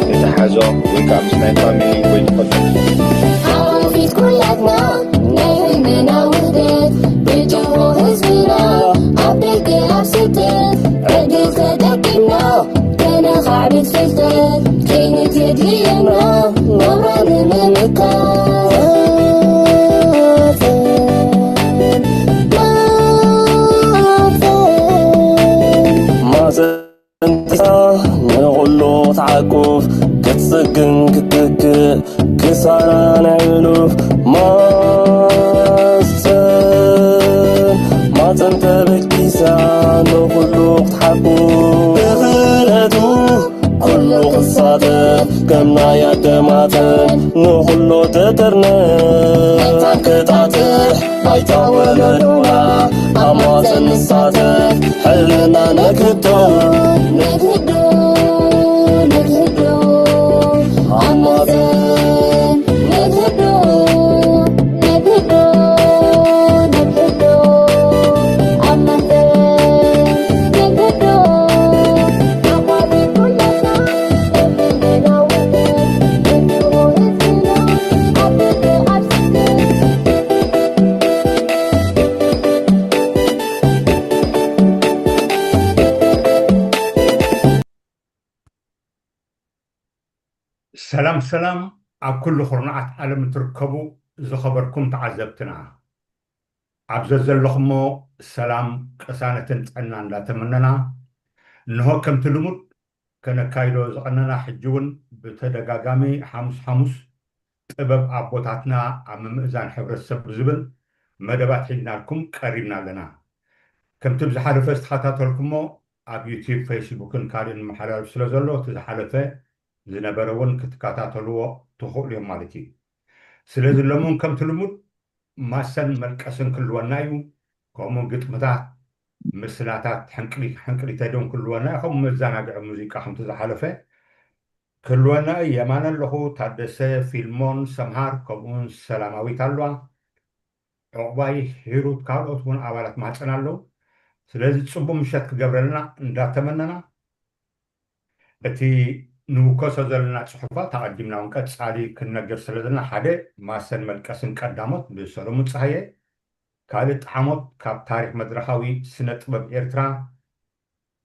እተሓዞ ወይ ካብ ምስ ናይ ፋሚሊ ወይ ትፈልጦ ሓወፊት ኩላትና ናይ ህልምና ውህደት ብጅሆ ህዝብና ኣብ ደገ ኣብ ስደት ዕድል ተጠቂምና ከነኻዕብት ፍልጠት ከይንትድየና ናብራ ንምምካት ማዘንቲሳ ንኹሉ ክትዓቁፍ ክትጽግን ክትክእ ክሳራ ናይ ሕሉፍ ማሰን ማፀን ተበጊሳ ንኹሉ ክትሓቁፍ ብኽእለቱ ኩሉ ክሳተፍ ከም ናይ ኣደማተን ንኹሉ ተጠርነፍ መታን ክጣጥሕ ባይታ ወለዶና ኣብ ማፀን ንሳተፍ ሕልና ነግህዶ ነግህዶ ነግህዶ ኣብ ማፀን ነግህዶ ነግህዶ ነግህዶ ኣብ ማፀን ነግህዶ ሰላም ሰላም ኣብ ኩሉ ኩርናዓት ዓለም እትርከቡ ዝኸበርኩም ተዓዘብትና ኣብ ዘዘለኹሞ ሰላም ቅሳነትን ጥዕና እንዳተመነና እንሆ ከምቲ ልሙድ ከነካይዶ ዝቐነና ሕጂ እውን ብተደጋጋሚ ሓሙስ ሓሙስ ጥበብ ኣቦታትና ኣብ ምምእዛን ሕብረተሰብ ብዝብል መደባት ሒዝናልኩም ቀሪብና ኣለና። ከምቲ ብዝሓለፈ ዝተኸታተልኩሞ ኣብ ዩቲዩብ፣ ፌስቡክን ካልእን ይመሓላለፍ ስለ ዘሎ እቲ ዝሓለፈ ዝነበረ እውን ክትከታተልዎ ትኽእሉ እዮም ማለት እዩ። ስለዚ ሎሚ እውን ከምቲ ልሙድ ማሰን መልቀስን ክልወና እዩ። ከምኡ ግጥምታት፣ ምስላታት፣ ሕንቅሊ ሕንቅሊተይ ዶን ክልወና እዩ። ከምኡ መዘናግዒ ሙዚቃ ከምቲ ዝሓለፈ ክልወና እዩ። የማነ ኣለኹ፣ ታደሰ፣ ፊልሞን፣ ሰምሃር ከምኡውን ሰላማዊት ኣለዋ። ዕቑባይ፣ ሂሩት፣ ካልኦት እውን ኣባላት ማህፀን ኣለዉ። ስለዚ ፅቡቅ ምሸት ክገብረልና እንዳተመነና እቲ ንውከሶ ዘለና ፅሑፋት ኣቐዲምና እውን ቀፃሊ ክንነግር ስለ ዘለና ሓደ ማሰን መልቀስን ቀዳሞት ብሰሎሙን ፀሃየ ካልእ ጠዓሞት ካብ ታሪክ መድረኻዊ ስነ ጥበብ ኤርትራ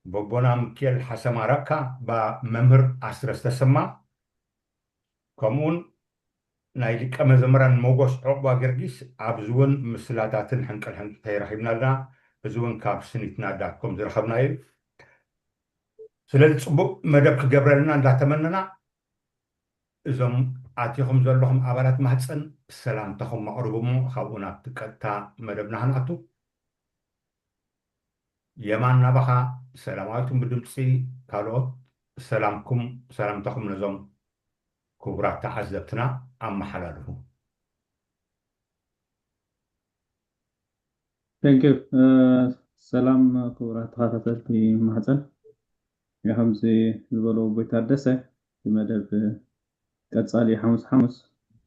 በቦና ምክኤል ሓሰማ ራካ ባ መምህር ኣስረስ ተሰማ ከምኡውን ናይ ሊቀ መዘምራን ሞጎስ ዑቕባ ጊዮርጊስ ኣብዚ እውን ምስላታትን ሕንቅል ሕንቅተይ ረኺብና ኣለና። እዚ እውን ካብ ስኒትና ዳት ኮም ዝረኸብናዮ እዩ። ስለዚ ፅቡቅ መደብ ክገብረልና እንዳተመነና እዞም ኣቲኹም ዘለኹም ኣባላት ማህፀን ሰላምታኹም ኣቕርቡ እሞ ካብኡ ናብቲ ቀጥታ መደብና ክንኣቱ። የማን ናባኻ ሰላማዊትን ብድምፂ ካልኦት ሰላምኩም ሰላምታኹም ነዞም ክቡራት ተዓዘብትና ኣመሓላልፉ። Thank you ሰላም ክቡራት ተኸታተልቲ ማህፀን ከምዚ ዝበሎ ኣቦይ ታደሰ እቲ መደብ ቀፃሊ ሓሙስ ሓሙስ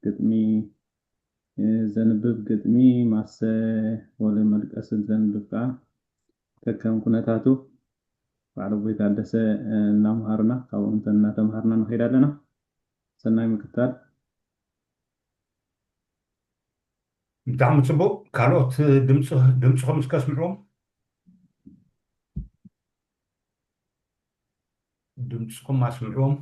ግጥሚ ዘንብብ ግጥሚ ማሰ ወለ መልቀስን ዘንብብ ከዓ ከከም ኩነታቱ ባዕሉ ኣቦይ ታደሰ እናምሃሩና ካብኡ እንተ እናተምሃርና ንኸይድ ኣለና። ሰናይ ምክታል። ብጣዕሚ ፅቡቅ። ካልኦት ድምፅኹም እስከ ስምዕዎም። ድምፅኹም ኣስምዕዎም።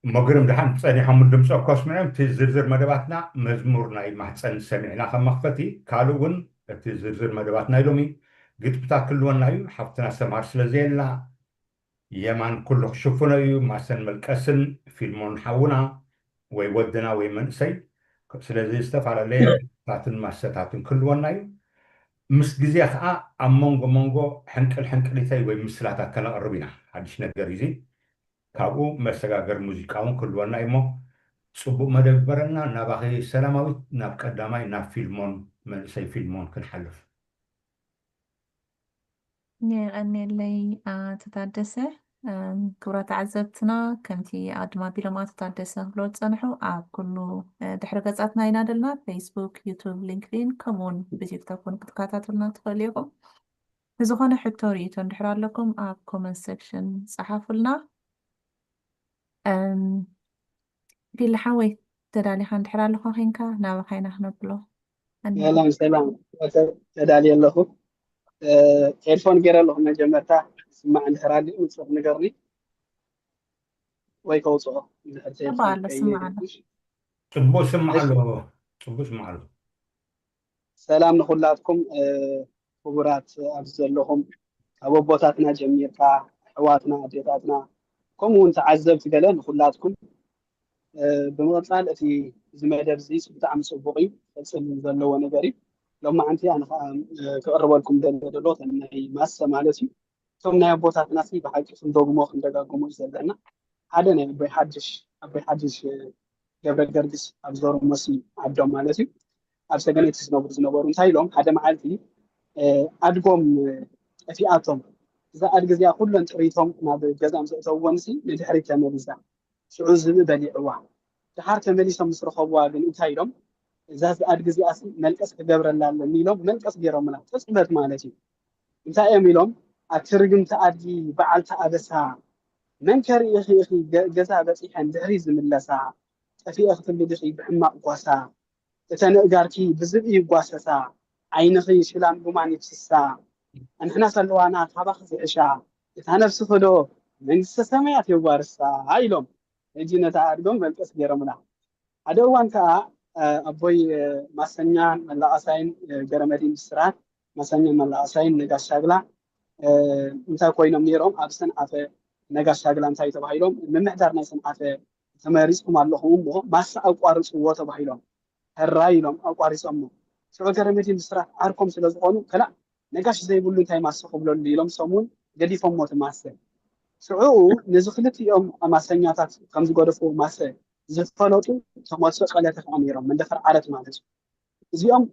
እሞ ግርም ደሓን ጸኒሖም ድምፂ እኮ ኣስምዕዮም። እቲ ዝርዝር መደባትና መዝሙር ናይ ማህፀን ሰሚዕና ከም መኽፈቲ፣ ካልእ እውን እቲ ዝርዝር መደባትና ኢሎም እዩ። ግጥምታት ክልወና እዩ። ሓፍትና ሰምሃር ስለ ዘየላ የማን ኩሉ ክሽፍኖ እዩ። ማሰን መልቀስን ፊልሞን ሓውና ወይ ወድና ወይ መንእሰይ። ስለዚ ዝተፈላለየ ግጥምታትን ማሰታትን ክልወና እዩ። ምስ ግዜ ከዓ ኣብ መንጎ መንጎ ሕንቅል ሕንቅሊተይ ወይ ምስላታት ከነቕርብ ኢና። ሓድሽ ነገር እዩ እዚ። ካብኡ መሰጋገር ሙዚቃ እውን ክህልወና እዩ እሞ ፅቡቅ መደብ ይግበረልና። ናባኺ ሰላማዊት ናብ ቀዳማይ ናብ ፊልሞን መንእሰይ ፊልሞን ክንሓልፍ። የቐንየለይ ኣቶ ታደሰ። ክቡራት ተዓዘብትና፣ ከምቲ ኣድማ ቢሎም ኣቶ ታደሰ ክብሎ ዝጸንሑ፣ ኣብ ኩሉ ድሕሪ ገጻትና ኢና ደልና፣ ፌስቡክ፣ ዩቱብ፣ ሊንክዲን፣ ከምኡውን ብቲክቶክ እውን ክትከታተሉና ትኽእሉ ኢኹም። ንዝኾነ ሕቶ ርእይቶ እንድሕር ኣለኩም ኣብ ኮመንት ሴክሽን ጸሓፉልና። ቢል ሓወይ፣ ተዳሊኻ እንድሕር ኣለኻ ኮይንካ ናባኻ ኢና ክነብሎ። ሰላም ሰላም፣ ተዳልየ ኣለኹ። ኤርፎን ገይረ ኣለኹ። መጀመርታ ስማዕ እንድሕር ኣልዩ ንፁር ንገርኒ ወይ ከውፅኦ። ኣሎ ስማዕ ኣሎ። ፅቡቅ ስማዕ ኣሎ። ፅቡቅ ስማዕ ኣሎ። ሰላም ንኩላትኩም ክቡራት ኣብዚ ዘለኹም ካብ ኣቦታትና ጀሚርካ ኣሕዋትና ኣዴታትና ከምኡ እውን ተዓዘብቲ ገለ ንኩላትኩም። ብምቕፃል እቲ እዚ መደብ እዚ ብጣዕሚ ፅቡቕ እዩ፣ ክቕፅል ዘለዎ ነገር እዩ። ሎማዓንቲ ኣነ ከዓ ክቕርበልኩም ደለ ዘሎ ናይ ማሰ ማለት እዩ። እቶም ናይ ኣቦታትና ሲ ብሓቂ ክንደግሞ ክንደጋግሞ እዩ ዘለና። ሓደ ናይ ኣቦይ ሓድሽ ኣቦይ ሓድሽ ገብረ ገርግስ ኣብ ዞሮ መሲ ዓዶም ማለት እዩ ኣብ ሰገነይቲ ዝነብሩ ዝነበሩ እንታይ ኢሎም ሓደ መዓልቲ ኣድጎም ጠፊኣቶም እዛ ኣድጊ እዚኣ ኩለን ጥሪቶም ናብ ገዛም ዘእተውዎም ሲ ንድሕሪት ተመሊሳ ሽዑ ዝብኢ በሊዕዋ። ደሓር ተመሊሶም ምስ ረኸብዋ ግን እንታይ ኢሎም እዛ ኣድጊ እዚኣ ሲ መልቀስ ክገብረላ ኣለኒ ኢሎም መልቀስ ገይሮምላ። ቅፅበት ማለት እዩ። እንታይ እዮም ኢሎም ኣቲ ርግምቲ ኣድጊ በዓልቲ ኣበሳ መን ከርኢ ኢኺ ኢኺ ገዛ በፂሐን ድሕሪ ዝምለሳ ጠፊኤ ክትብሊ ዲኺ ብሕማቕ ጓሳ እተን እጋርኪ ብዝብኢ ይጓሰሳ ዓይንኺ ሽላን ጉማን ይፍስሳ ኣንሕናስ ኣለዋና ካባኺ ዝሕሻ እታ ነፍስኺ ዶ መንግስተ ሰማያት የዋርሳ ኢሎም ሕጂ ነታ ኣድጎም መልቀስ ገይሮምላ። ሓደ እዋን ከዓ ኣቦይ ማሰኛን መላቃሳይን ገረመዲን ብስራት ማሰኛን መላቃሳይን ነጋሽ ሻግላ እንታይ ኮይኖም ነይሮም ኣብ ሰንዓፈ ነጋሽ ሻግላ እንታይ ተባሂሎም ምምሕዳር ናይ ሰንዓፈ ተመሪፅኩም ኣለኹም እሞ ማሳ ኣቋርፅዎ ተባሂሎም ሕራይ ኢሎም ኣቋሪፆሞ። ሽዑ ገረመዲን ብስራት ዓርኮም ስለዝኾኑ ከላእ ነጋሽ ዘይብሉ እንታይ ማሰ ክብለሉ ኢሎም ሰሙን ገዲፎሞ እቲ ማሰ። ሽዑ ነዚ ክልቲኦም ማሰኛታት ከም ዝገደፍዎ ማሰ ዝፈለጡ ተመልሶ ቀለተ ከዓ ነይሮም መንደፈር ዓረት ማለት እዩ። እዚኦም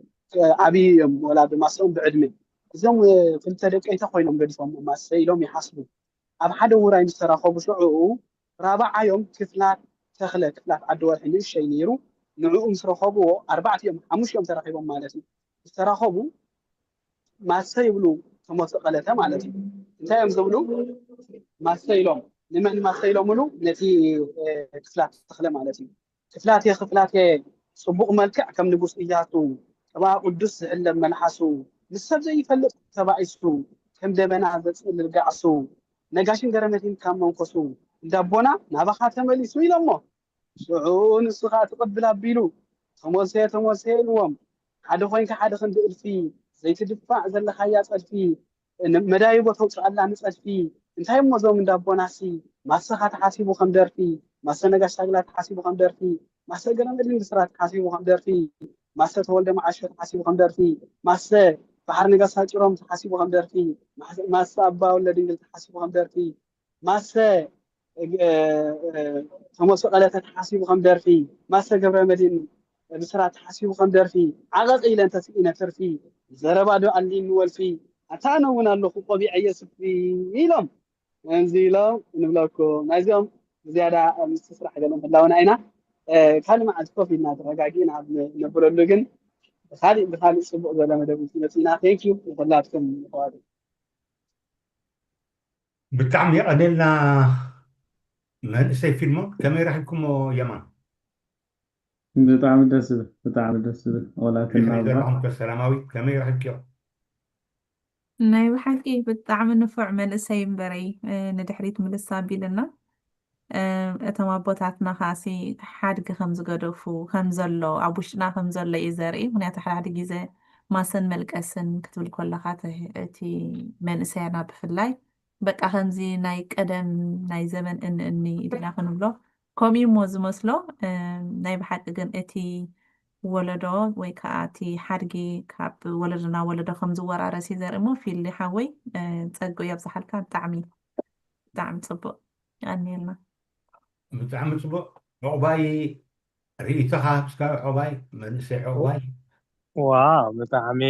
ዓብዪ እዮም ወላ ብማሰኦም ብዕድመ እዚኦም ክልተ ደቀይተ ኮይኖም ገዲፎሞ ማሰ ኢሎም ይሓስቡ። ኣብ ሓደ ውራይ ምስ ተራኸቡ ሽዑ ራብዓዮም ክፍላት ተኽለ ክፍላት ዓዲ ወርሒ ንእሸይ ነይሩ ንዕኡ ምስ ረኸብዎ ኣርባዕቲኦም ሓሙሽኦም ተራኺቦም ማለት እዩ ምስ ተራኸቡ ማሰ ይብሉ ተሞት ቀለተ ማለት እዩ እንታይ እዮም ዝብሉ ማሰ ኢሎም ንመን ማሰ ኢሎምሉ ነቲ ክፍላት ተኽለ ማለት እዩ ክፍላቴ ክፍላቴ ፅቡቕ መልክዕ ከም ንጉስ እያሱ ቅብኣ ቅዱስ ዝሕለብ መልሓሱ ምስ ሰብ ዘይፈልጥ ተባኢሱ ከም ደበና ዘፅልል ጋዕሱ ነጋሽን ገረመቲን ካብ መንኮሱ እንዳቦና ናባኻ ተመሊሱ ኢሎሞ ሽዑ ንሱ ከዓ ትቕብል ኣቢሉ ተሞልሰየ ተሞልሰየ ኢልዎም ሓደ ኮይንካ ሓደ ክንዲ እልፊ ዘይትድፋዕ ዘለኻያ ፀድፊ መዳይቦ ተውፅኣላ ንፀድፊ እንታይ እሞ እዞም እንዳቦናሲ ማሰኻ ተሓሲቡ ከም ደርፊ ማሰ ነጋሽ ታግላ ተሓሲቡ ከም ደርፊ ማሰ ገረመድን ብስራት ተሓሲቡ ከም ደርፊ ማሰ ተወልደ መዓሾ ተሓሲቡ ከም ደርፊ ማሰ ባሕር ነጋሳ ጭሮም ተሓሲቡ ከም ደርፊ ማሰ ኣባ ወለ ድንግል ተሓሲቡ ከም ደርፊ ማሰ ተሞሶ ቀለተ ተሓሲቡ ከም ደርፊ ማሰ ገብረ መድን ብስራት ተሓሲቡ ከም ደርፊ ዓቐፅ ኢለ እንተስኢነ ትርፊ ዘረባ ዶ ኣሊኒ ወልፊ ኣታ ኣነ እውን ኣለኹ ቆቢዐየ ስፍሪ ኢሎም ከምዚ ኢሎም ንብለኩም ናይዚኦም ዝያዳ ምስቲ ስራሕ ገለ ምህላውና ኢና ካልእ መዓልቲ ኮፍ ኢልና ተረጋጊእና ነብለሉ ግን ብካሊእ ብካሊእ ፅቡቅ ዘለ መደብ መፂና ቴንኪዩ ንኩላትኩም ንከዋሉ ብጣዕሚ የቐኔልና መንእሰይ ፊልሞን ከመይ ረኪብኩሞ የማን ብጣዕሚ ደስ ዝብል ብጣዕሚ ደስ ዝብል ወላትና ዘለኹም ሰላማዊት ከመይ ረኪብክዮ ናይ ብሓቂ ብጣዕሚ ንፉዕ መንእሰይ እምበረይ ንድሕሪት ምልስ ኣቢልና እቶም ኣቦታትና ከዓሲ ሓድጊ ከም ዝገደፉ ከም ዘሎ ኣብ ውሽጥና ከም ዘሎ እዩ ዘርኢ ምክንያቱ ሓደ ሓደ ግዜ ማሰን መልቀስን ክትብል ከለካ እቲ መንእሰያና ብፍላይ በቃ ከምዚ ናይ ቀደም ናይ ዘመን እንእኒ ኢልና ክንብሎ ከምኡ እሞ ዝመስሎ ናይ ብሓቂ ግን እቲ ወለዶ ወይ ከዓ እቲ ሓድጊ ካብ ወለዶ ናብ ወለዶ ከም ዝወራረስ እዩ ዘርኢ እሞ ፊሊ ሓወይ ፀጉ የብዝሓልካ ብጣዕሚ ብጣዕሚ ፅቡቅ ኣኒልና ብጣዕሚ ፅቡቅ ዕቁባይ ርእይቶኻ እስካ ዕቁባይ መንእሰይ ዕቁባይ ዋው ብጣዕሚ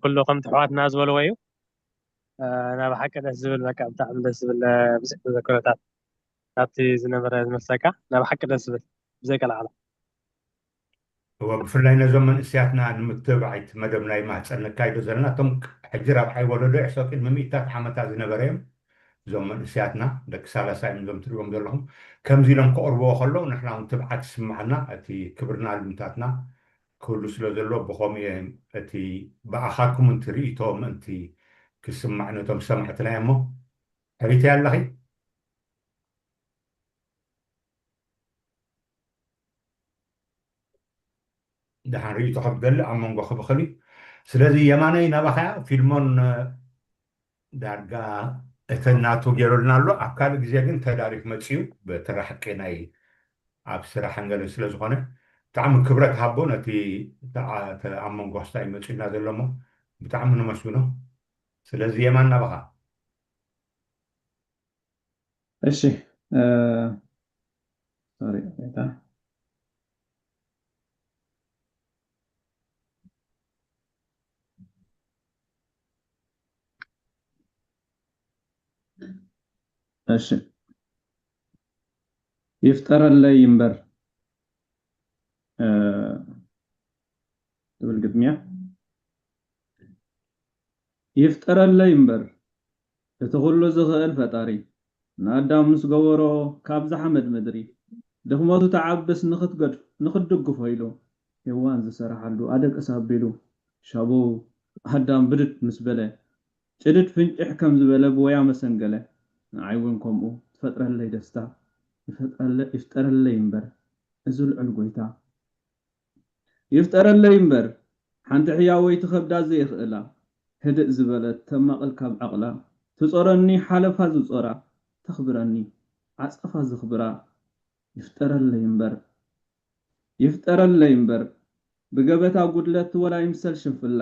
ኩሉ ከምቲ ኣሕዋትና ዝበልዎ እዩ ናብ ሓቂ ደስ ዝብል፣ በቃ ብጣዕሚ ደስ ዝብል ብዙሕ ተዘክሮታት ካብቲ ዝነበረ ዝመስለካ ናብ ሓቂ ደስ ዝብል ብዘይ ቀልዓላ። እወ፣ ብፍላይ ነዞም መንእስያትና ንምትብባዕ እቲ መደብና ይማህፀነካ ኢሉ ዘለና። እቶም ሕጂ ራብዓይ ወለዶ ይሕሰብ ቅድሚ ሚእታት ዓመታት ዝነበረ እዮም። እዞም መንእስያትና ደቂ ሳላሳ እዮም እዞም ትሪእዎም ዘለኹም። ከምዚ ኢሎም ክቕርብዎ ከለዉ ንሕና እውን ትብዓት ይስምዓና። እቲ ክብርና ልምታትና ክህሉ ስለ ዘለዎ ብኸምኡ እየ እቲ ብኣኻትኩም እንቲ ርእይቶ ምእንቲ ክስማዕ ነቶም ሰማዕትና እየ እሞ ሕሪተይ ኣለኺ። ደሓን ርእይቶ ከም ትደሊ ኣብ መንጎ ክብኽል እዩ። ስለዚ የማነይ ናባኻ ፊልሞን ዳርጋ እተን ናቱ ገይሩልና ኣሎ። ኣብ ካልእ ግዜ ግን ተዳሪፍ መፅዩ በተራ ሓቂ ናይ ኣብ ስራሕን ገለን ስለ ዝኾነ ብጣዕሚ ክብረት ሃቦ ነቲ ተዓ- ተ- ኣብ መንጎ ክስታይ መፅዩና ዘሎ እሞ ብጣዕሚ ነመስግኖ። ስለዚ የማን ናባኻ። እሺ እ፣ ሶሪ ይቅሬታ። እሺ ይፍጠረለይ እምበር እ፣ ትብል ግጥምያ። ይፍጠረለይ እምበር እቲ ኩሉ ዝኽእል ፈጣሪ ንኣዳም ምስ ገበሮ ካብዛ ሓመድ ምድሪ ድኽመቱ ተዓብስ ንኽትገድ- ንኽትድግፎ ኢሉ ሄዋን ዝሰራሓሉ ኣደቅስ ኣቢሉ ሻቡ ኣዳም ብድድ ምስ በለ ጭድድ ፍንጭሕ ከም ዝበለ ብወያ መሰንገለ ንዓይ እውን ከምኡ ትፈጥረለይ ደስታ ይፈጥረለ- ይፍጠረለይ እምበር እዚ ልዑል ጎይታ ይፍጠረለይ እምበር ሓንቲ ሕያወይቲ ከብዳ ዘይኽእላ ህድእ ዝበለት ተማቕል ካብ ዓቕላ ትጾረኒ ሓለፋ ዝጾራ ተኽብረኒ ዓጸፋ ዝኽብራ ይፍጠረለይ እምበር ይፍጠረለይ እምበር ብገበታ ጉድለት ወላ ይምሰል ሽንፍላ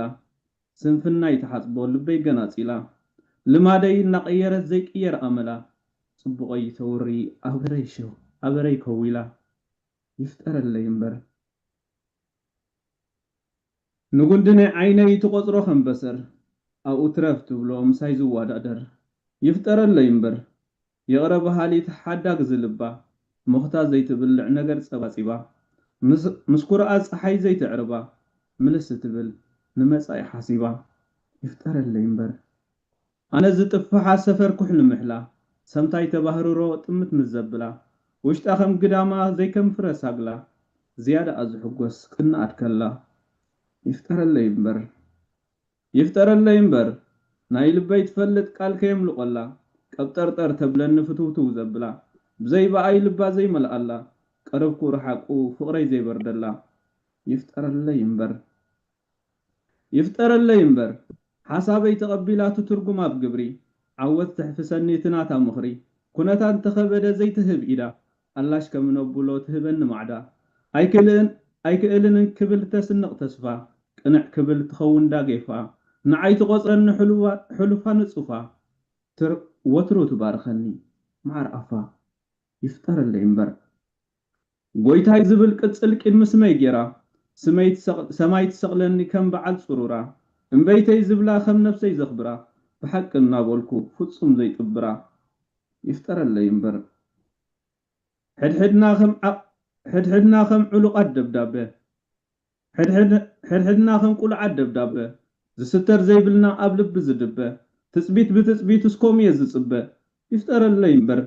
ስንፍናይ ትሓጽቦ ልበይ ገናጺላ ልማደይ እናቐየረት ዘይቅየር ኣመላ ጽቡቐይ ተውሪ ኣበረይ ሽው ኣበረይ ከዊላ ይፍጠረለይ እምበር ንጉንዲ ናይ ዓይነይ ትቖጽሮ ከም በሰር ኣብኡ ትረፍ ትብሎ ምሳይ ዝዋዳደር ይፍጠረለይ እምበር ይቕረ በሃሊት ሓዳግ ዝልባ ሞኽታ ዘይትብልዕ ነገር ጸባጺባ ምስ- ምስ ኩርኣ ጸሓይ ዘይተዕርባ ምልስ ትብል ንመጻኢ ሓሲባ ይፍጠረለይ እምበር ኣነ ዝጥፍሓ ሰፈር ኩሕሊ ምሕላ ሰምታይ ተባህርሮ ጥምት ምስ ዘብላ ውሽጣ ከም ግዳማ ዘይከም ፍረ ሳግላ ዝያዳኣ ዝሕጎስ ክነኣድ ከላ ይፍጠረለይ እምበር ይፍጠረለይ እምበር ናይ ልበይ ትፈልጥ ቃል ከየምልቆላ ቀብጠርጠር ተብለኒ ፍትውትው ዘብላ ብዘይ ብኣይ ልባ ዘይመልኣላ ቀረብኩ ረሓቁ ፍቕረይ ዘይበርደላ ይፍጠረለይ እምበር ይፍጠረለይ እምበር ሓሳበይ ተቐቢላቱ ትርጉም ኣብ ግብሪ ዓወት ተሕፍሰኒ እቲ ናታ ምኽሪ ኩነታ እንተኸበደ ዘይትህብ ኢዳ ኣላሽ ከም ነብሎ ትህበኒ ማዕዳ ኣይክእልን ኣይክእልን ክብል ተስንቕ ተስፋ ቅንዕ ክብል ትኸውን ዳጌፋ ንዓይ ትቖጽረኒ ሕሉፋ ንጹፋ ወትሩ ትባርኸኒ መዓር ኣፋ ይፍጠረለይ እምበር ጎይታይ ዝብል ቅጽል ቅድሚ ስመይ ጌራ ስመይ ትሰቕ- ሰማይ ትሰቕለኒ ከም በዓል ጽሩራ እምበይተይ ዝብላ ከም ነብሰይ ዘኽብራ ብሓቂ እናበልኩ ፍጹም ዘይጥብራ ይፍጠረለይ እምበር ሕድሕድና ከም ዓ- ሕድሕድና ከም ዕሉቓት ደብዳበ ሕድሕድ- ሕድሕድና ከም ቁሉዓት ደብዳበ ዝስተር ዘይብልና ኣብ ልቢ ዝድበ ትጽቢት ብትጽቢት እስኮም እየ ዝጽበ ይፍጠረለይ እምበር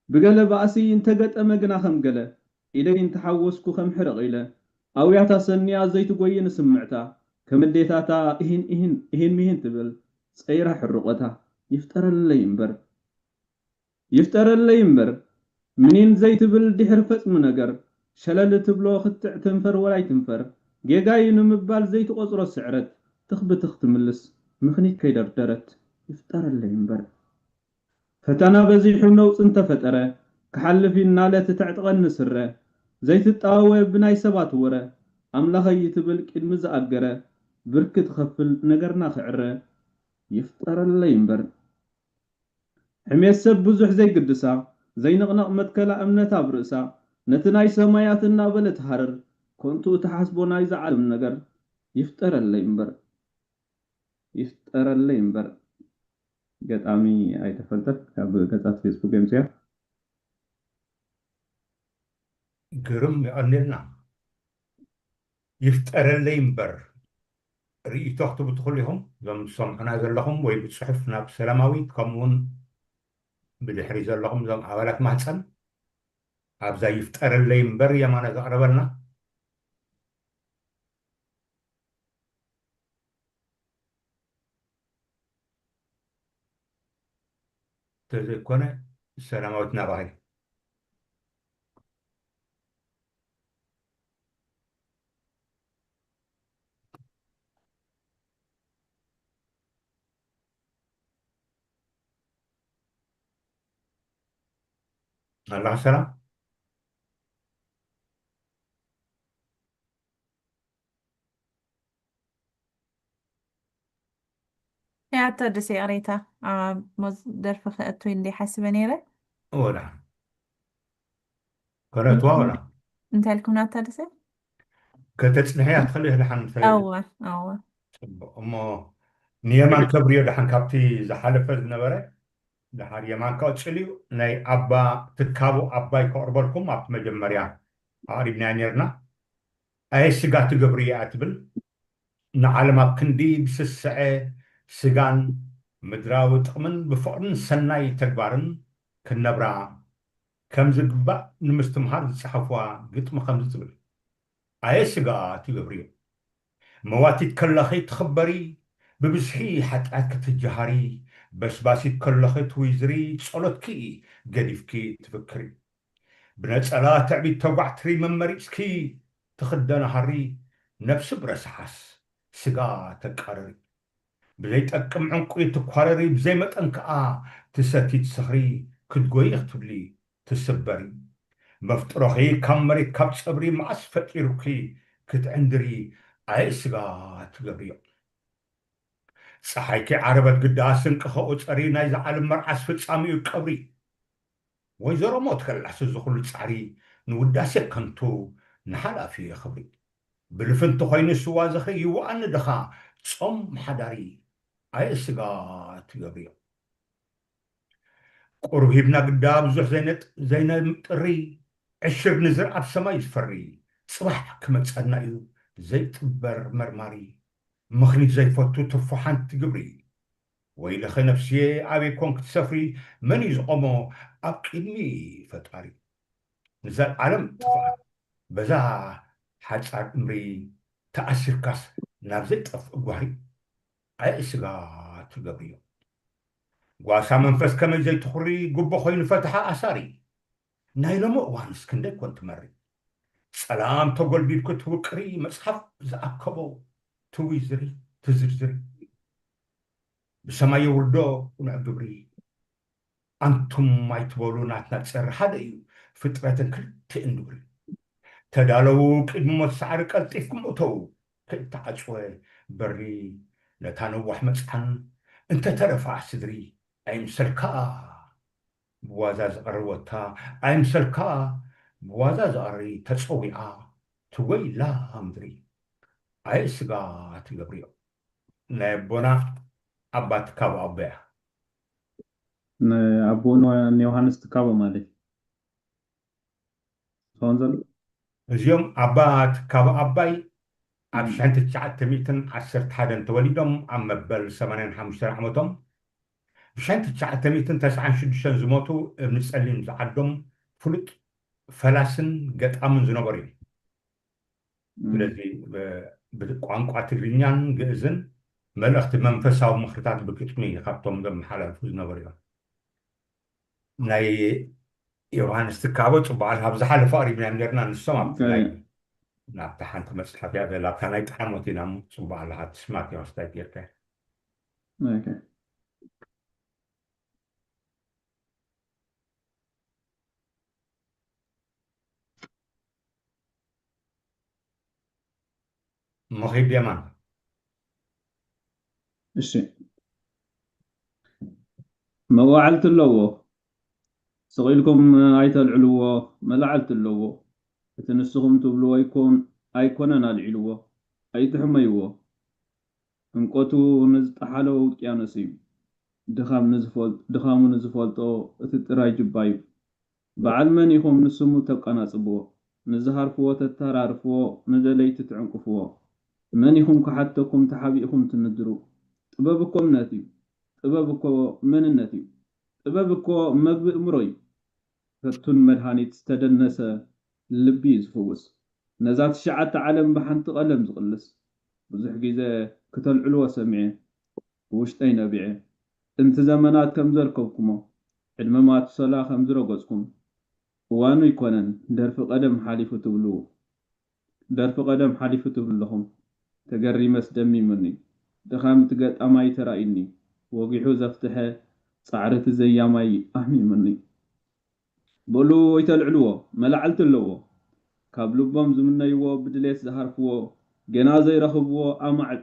ብገለ ባእሲ እንተገጠመ ግና ከም ገለ ኢደይ እንተሓወስኩ ከም ሕርቕ ኢለ ኣውያታ ሰንያ ዘይትጎይ ንስምዕታ ከም ኣዴታታ እሂን እሂን እሂን ምሂን ትብል ጸይራ ሕርቆታ ይፍጠረለይ እምበር ይፍጠረለይ እምበር ምኒን ዘይትብል ድሕር ፈጽሙ ነገር ሸለል ትብሎ ክትዕ ትንፈር ወላይ ትንፈር ጌጋዩ ንምባል ዘይትቆጽሮ ስዕረት ትኽ ብትኽ ትምልስ ምኽኒት ከይደርደረት ይፍጠረለይ እምበር ፈተና በዚሑ ነውጽ እንተፈጠረ ክሓልፍ እናለ ትተዕጥቀኒ ስረ ዘይትጣወወ ብናይ ሰባት ወረ ኣምላኸይ ትብል ቅድሚ ዝኣገረ ብርኪ ትኸፍል ነገርና ክዕረ ይፍጠረለይ እምበር ሕሜት ሰብ ብዙሕ ዘይግድሳ ዘይንቕነቕ መትከላ እምነት ኣብ ርእሳ ነቲ ናይ ሰማያት እናበለ ትሃርር ኮንቱ እትሓስቦ ናይዛ ዓለም ነገር ይፍጠረለይ እምበር ይፍጠረለይ እምበር ገጣሚ ኣይተፈልጠት ካብ ገጻት ፌስቡክ የምፅያ። ግርም፣ የቐንየልና። ይፍጠረለይ እምበር ርእይቶ ክትቡ ትኽእሉ ኢኹም፣ እዞም ትሰምዑና ዘለኹም ወይ ብፅሑፍ ናብ ሰላማዊት፣ ከምኡ እውን ብድሕሪ ዘለኹም እዞም ኣባላት ማህፀን፣ ኣብዛ ይፍጠረለይ እምበር የማነ ዘቕረበልና። ተዘይኮነ ሰላማዊት ናባኺ። ኣላህ ሰላም። ያቶ ደሴ ቅሬታ ኣብ ሞዝ ደርፊ ክእቱ እንዲ ሓስበ ነይረ። እወ ደሓን። ከነእትዋ ወላ እንታይ ኢልኩም ናታ ደሴ? ከተፅንሕያ ትኽእሊ ኢኺ ደሓን እንታይ እወ እወ ፅቡቕ እሞ ንየማን ከብርዮ ደሓን ካብቲ ዝሓለፈ ዝነበረ ደሓር የማን ቀፅልዩ ናይ ኣባ ትካቡ ኣባይ ከቕርበልኩም ኣብቲ መጀመርያ ኣቕሪብናያ ነርና። ኣየ ስጋ ትገብሪ እያ ትብል ንዓለም ኣብ ክንዲ ብስስዐ ስጋን ምድራዊ ጥቕምን ብፍቕርን ሰናይ ተግባርን ክንነብራ ከም ዝግባእ ንምስትምሃር ዝጸሓፍዋ ግጥሚ ከምዚ ትብል። ኣየ ስጋ ትገብርዮ መዋቲት ከለኺ ትኽበሪ ብብዝሒ ሓጢኣት ክትጀሃሪ በስባሲት ከለኺ ትዊዝሪ ጸሎትኪ ገዲፍኪ ትፍክሪ ብነጸላ ትዕቢት ተጓዕትሪ መመሪጽኪ ትኽደኒ ሃሪ ነብሲ ብረስሓስ ስጋ ተቃርሪ ብዘይጠቅም ዕንቁ ትኳረሪ ብዘይመጠን ከኣ ትሰቲ ትሰኽሪ ክትጎይ ክትብሊ ትስበሪ መፍጥሮኺ ካብ መሬት ካብ ጸብሪ መዓስ ፈጢሩኪ ክትዕንድሪ ኣየ ስጋ ትገብርዮ ፀሓይኪ ዓረበት ግዳ ስንቂ ከቑፀሪ ናይዚ ዓለም መርዓስ ፍጻሚኡ ቀብሪ ወይዘሮ ሞት ከላስ እዚ ኩሉ ጻዕሪ ንውዳሴ ከንቱ ንሓላፊ ክብሪ ብልፍንቲ ኮይኑ ስዋ ዝኽሪ ይዋኣኒ ድኻ ጾም ሓዳሪ ኣየ ስጋ ትገብርዮ ቁሩብ ሂብና ግዳ ብዙሕ ዘይነጥ ዘይነምጥሪ ዕሽር ንዝር ኣብ ሰማይ ዝፈሪ ጽባሕ ክመጸና እዩ ዘይጥበር መርማሪ ምኽኒት ዘይፈቱ ትርፎ ሓንቲ ግብሪ ወይለኸ ነፍስየ ኣበይ ኮን ክትሰፍሪ መን እዩ ዝቖሞ ኣብ ቅድሚ ፈጣሪ ንዘልዓለም ጥፍኣት በዛ ሓጻር እምሪ ተኣሲርካስ ናብ ዘይጠፍእ ጓህሪ ኣየ ስጋ ትገብርዮ ጓሳ መንፈስ ከመይ ዘይትኹሪ ጉቦ ኮይኑ ፈትሓ ኣሳሪ ናይ ሎሚ እዋንስ ክንደይ ኮን ትመሪ ጸላም ተጎልቢብኩ ትውቅሪ መጽሓፍ ዝኣከቦ ትዊዝሪ ትዝርዝሪ ብሰማይ የውርዶ ቁኑዕ ግብሪ ኣንቱም ኣይትበሉ ናትና ጸሪ ሓደ እዩ ፍጥረትን ክልቲእን ንብሪ ተዳለዉ ቅድሚ ሞት ሳዕሪ ቀልጢፍኩም እተዉ ከይተዓጽወ በሪ ነታ ነዋሕ መጽሓን እንተተረፋ ስድሪ ኣይምሰልካ ብዋዛ ዝቐሪ ወታ ኣይምሰልካ ብዋዛ ዝቐሪ ተጸዊዓ ትወይላ ምድሪ ኣየ ስጋ ትገብርዮ ናይ ኣቦና ኣባ ትካቦ ኣቦያ ንኣቦ ዮሃንስ ትካቦ ማለት ዝኸውን ዘሎ እዚኦም ኣባ ትካቦ ኣባይ ኣብ ሽሕን ትሽዓተ ሚእትን ዓሰርተ ሓደን ተወሊዶም ኣብ መበል ሰማንያን ሓሙሽተን ዓመቶም ብሽሕን ትሽዓተ ሚእትን ተስዓን ሽዱሽተን ዝሞቱ እብኒ ጸሊም ዝዓዶም ፍሉጥ ፈላስን ገጣምን ዝነበሩ እዮም። ስለዚ ብቋንቋ ትግርኛን ግእዝን መልእኽቲ መንፈሳዊ ምኽርታት ብግጥሚ ካብቶም ዘመሓላልፉ ዝነበሩ እዮም። ናይ ዮሃንስ ትካቦ ፅቡቅ ኣብ ዝሓለፈ ኣቅሪብናዮም ነርና ንሶም ኣብ ናይ ናብታ ሓንቲ መፅሓፍ እያ ዘላ ኣብታ ናይ ጠሓሞት ኢና እሞ ፅቡቅ ኣለካ ትስማት እዮም ኣስታይ ጌርካ መኺድ የማን እሺ መዋዕልቲ ኣለዎ ስቕ ኢልኩም ኣይተልዕልዎ መላዕልቲ ኣለዎ እቲ ንስኹም ትብልዎ ኣይኮን ኣይኮነን ኣልዒልዎ ኣይትሕመይዎ ዕምቆቱ ንዝጠሓሎ ውቅያኖስ እዩ ድኻም ንዝፈልጥ-፣ ድኻሙ ንዝፈልጦ እቲ ጥራይ ጅባ እዩ። በዓል መን ኢኹም ንስሙ ተቀናጽብዎ? ንዝሃርፍዎ ተተራርፍዎ፣ ንደለይቲ ትዕንቅፍዎ? መን ኢኹም ክሓተኩም ተሓቢእኩም ትንድሩ? ጥበብ እኮ እምነት እዩ። ጥበብ እኮ መንነት እዩ። ጥበብ እኮ መግቢ እምሮ እዩ። ፈቱን መድሃኒት ዝተደነሰ ልቢ እዩ ዝፍውስ። ነዛ ትሽዓተ ዓለም ብሓንቲ ቀለም ዝቕልስ። ብዙሕ ግዜ ክተልዕልዎ ሰሚዐ፣ ብውሽጠይ ነቢዐ። ጥንቲ ዘመናት ከም ዘርከብኩሞ፣ ዕድመ ማቱሰላ ከም ዝረገጽኩም፣ እዋኑ ኣይኮነን ደርፊ ቀደም ሓሊፉ ትብሉ፣ ደርፊ ቀደም ሓሊፉ ትብሉ ኣለኹም። ተገሪመስ ደሚሙኒ። ድኻም እቲ ገጣማይ ተራእዩኒ። ወጊሑ ዘፍትሐ ጻዕሪ እቲ ዘያማይ ኣህሚሙኒ። በሉ ኣይተልዕልዎ፣ መላዕልቲ ኣለዎ። ካብ ልቦም ዝምነይዎ፣ ብድሌት ዝሃርፍዎ፣ ገና ዘይረኽብዎ ኣማዕ-፣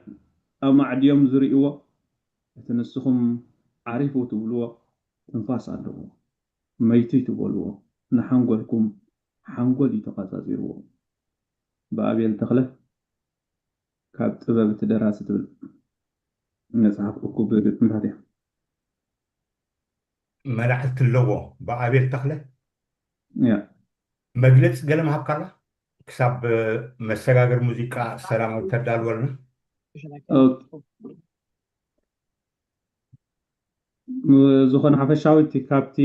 ኣማዕድዮም ዝርእይዎ፣ እቲ ንስኹም ዓሪፉ ትብልዎ ትንፋስ ኣለዎ። መይቱ ትበልዎ፣ ንሓንጎልኩም ሓንጎል እዩ ተቐጻጺርዎ። ብኣቤል ተኽለ፣ ካብ ጥበብ እቲ ደራሲ ትብል መጽሓፍ እኩብ ግጥምታት እያ። መላዕልቲ ኣለዎ ብኣቤል ተኽለ። ያ። መግለጺ ገለ ምሃብካላ ክሳብ መሰጋገሪ ሙዚቃ ሰላማዊ ተዳልወልና። ኦኬ። ዝኾነ ሓፈሻዊ እቲ ካብቲ፣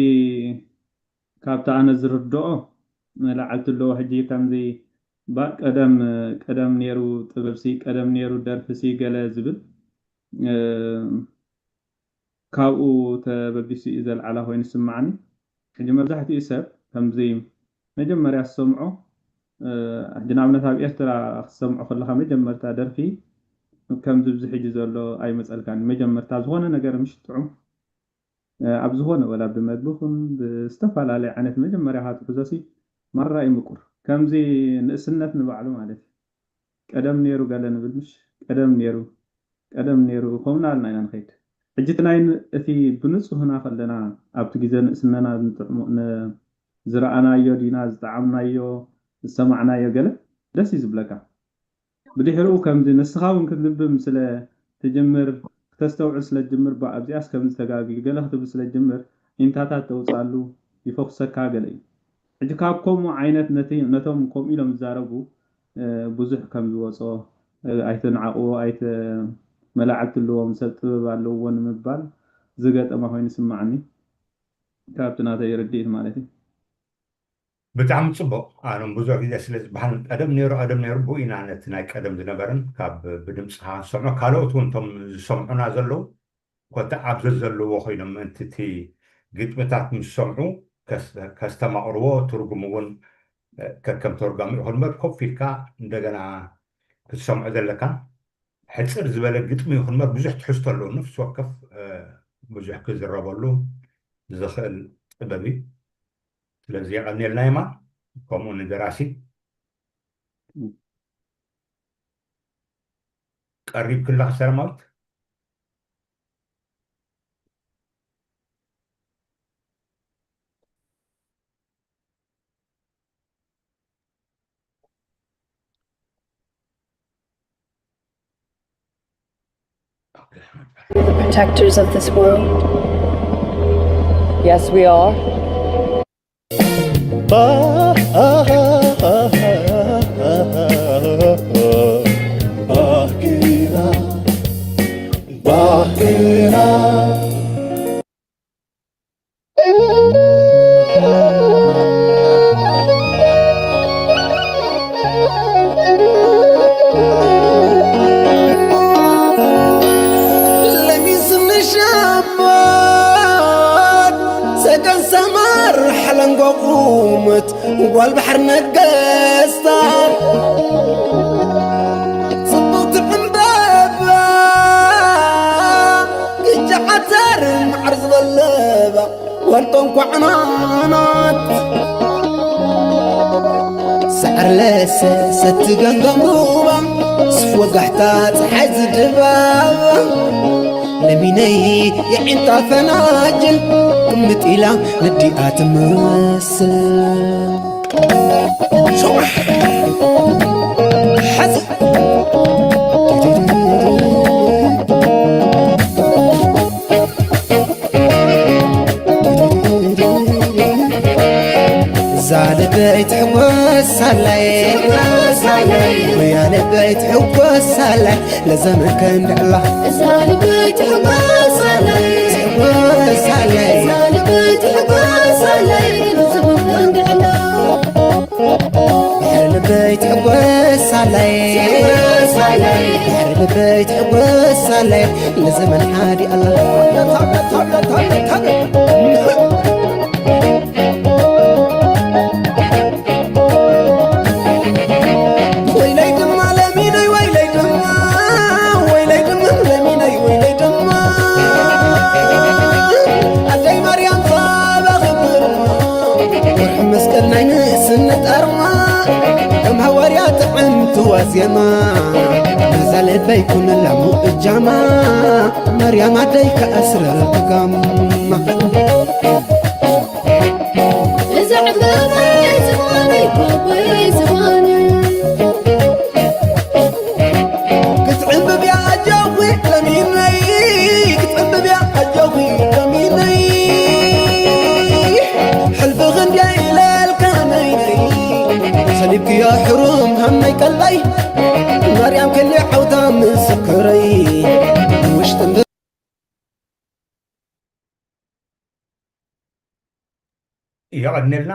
ካብቲ ኣነ ዝርድኦ መላዕልቲ ኣለዎ። ሕጂ ከምዚ ባ-፣ ቀደም፣ ቀደም ነይሩ ጥበብሲ፣ ቀደም ነይሩ ደርፍሲ ገለ ዝብል፣ እ፣ ካብኡ ተበጊሱ እዩ ዘልዓላ ኮይኑ ይስምዓኒ። ሕጂ መብዛሕትኡ ሰብ ከምዚ መጀመርያ ዝሰምዖ፣ እ፣ ሕጂ ንኣብነት ኣብ ኤርትራ ክትሰምዖ ከለኻ መጀመርታ ደርፊ ከምዚ ብዚ ሕጂ ዘሎ ኣይመጸልካን። መጀመርታ ዝኾነ ነገር ምሽ ጥዑም፣ እ፣ ኣብ ዝኾነ ወላ ብመግቢ ኹን ብዝተፈላለየ ዓይነት መጀመርያ ካብ ትሕዞሲ ማራ እዩ ምቁር። ከምዚ ንእስነት ንባዕሉ ማለት እዩ። ቀደም ነይሩ ገለ ንብል ምሽ? ቀደም ነይሩ፣ ቀደም ነይሩ ከምኡ እናበልና ኢና ንኸይድ። ሕጂ እቲ ናይ ን-፣ እቲ ብንጹህና ከለና ኣብቲ ግዜ ንእስነና ንጥዕሞ-፣ ን-፣ ዝረኣናዮ ዲና ዝጠዓምናዮ ዝሰማዕናዮ ገለ ደስ እዩ ዝብለካ። ብድሕሪኡ ከምዚ ንስኻ እውን ክትልብም ስለ ትጅምር፣ ክተስተውዕል ስለ ትጅምር፣ ባ ኣብዚኣስ ከምዚ ተጋግዩ ገለ ክትብል ስለ ትጅምር ኢንታታት ተውፅኣሉ ይፈኩሰካ ገለ እዩ። ሕጂ ካብ ከምኡ ዓይነት ነቲ፣ ነቶም ከምኡ ኢሎም ዝዛረቡ፣ እ፣ ብዙሕ ከም ዝወጾ፣ እ፣ ኣይተንዓቕዎ፣ ኣይተ-፣ መላዕልቲ ኣለዎም፣ ሰብ ጥበብ ኣለዎ ንምባል ዝገጠማ ኮይኑ ይስምዓኒ። ካብቲ ናተይ ርድኢት ማለት እዩ። ብጣዕሚ ጽቡቕ። ኣነ ብዙሕ ግዜ ስለ ዝበሃል ቀደም ነይሩ፣ ቀደም ነይሩ ብኡ ኢና ነቲ ናይ ቀደም ዝነበረን ካብ ብድምጽኻ ንሰምዖ፣ ካልኦት እውን እቶም ዝሰምዑና ዘለዉ ኮታ ኣብ ዘዘለዎ ኮይኖም ምእንቲ እቲ ግጥምታት ምስ ሰምዑ ከስ-፣ ከስተማቕርዎ፣ ትርጉም እውን፣ እ፣ ከከም ተርጓሚ ይኹን እምበር ኮፍ ኢልካ እንደገና ክትሰምዖ ዘለካ። ሕጽር ዝበለ ግጥሚ ይኹን እምበር ብዙሕ ትሕዝቶ ኣለዎ። ነፍሲ ወከፍ፣ እ፣ ብዙሕ ክዝረበሉ ዝኽእል ጥበብ እዩ። ስለዚ የቐንየልና የማን፣ ከምኡ ንደራሲ። ቀሪብክላ ሰላማዊት? We're the protectors of this world. Yes, we are. ለሚስ ንሸባት ሰገን ሰመር ሓለንጎ ቁሙት ጓል ባሕር ነገስታት ጽቡቕቲ ዕምበባ ግጫ ዓተር መዓር ዝበለባ ጓል ጠንቋ ዕማማት ሳዕሪ ለሰሰቲ ገምገም ሩባ ስፍ ወጋሕታ ፀሓይ ዝድባባ ለሚነይ የዒንታ ፈናጅል ቅምጥ ኢላ ነዲኣ ትመስል ሸዋ ሓዚ ትሕጎሳለይ፣ ትሕጎሳለይ፣ ወያ ልበይ ትሕጎሳለይ፣ ለዘመን ከንድዕላ። እዛ ልበይ ትሕጎሳለይ፣ ትሕጎሳለይ፣ እዛ ልበይ ትሕጎሳለይ፣ ለዘመን ከንድዕላ። ድሕሪ ልበይ ትሕጎሳለይ፣ ትሕጎሳለይ፣ ድሕሪ ልበይ ትሕጎሳለይ፣ ለዘመን ሓዲኣላ። ወይለይ ድማ ለሚነይ፣ ወይለይ ድማ፣ ወይለይ ድማ ለሚነይ፣ ወይለይ ድማ ኣደይ ማርያም ጻባ ክብርማ፣ ወርሒ መስቀል ናይ ንእስነት ኣርማ፣ ከም ሃዋርያ ጥዕምቲ ዋዜማ፣ ነዛ ልበይ ኩንላ ሙእጃማ፣ ማርያም ኣደይ ከኣስረ ብጋማ። እዛ ዕምባባ ዝማነይ ባባይ ዝማነ። ክትዕምብብያ ኣጆኺ ለሚነይ፣ ክትዕምብብያ ኣጆኺ ለሚነይ። ሕልፊ ክንደይ ኢለልካ ነይነይ፣ ሰሊብክዮ ሕሩም ሃመይ ቀልበይ፣ ማርያም ከሊ ዓውታ ምስክረይ። ውሽጢ የቐንየልና።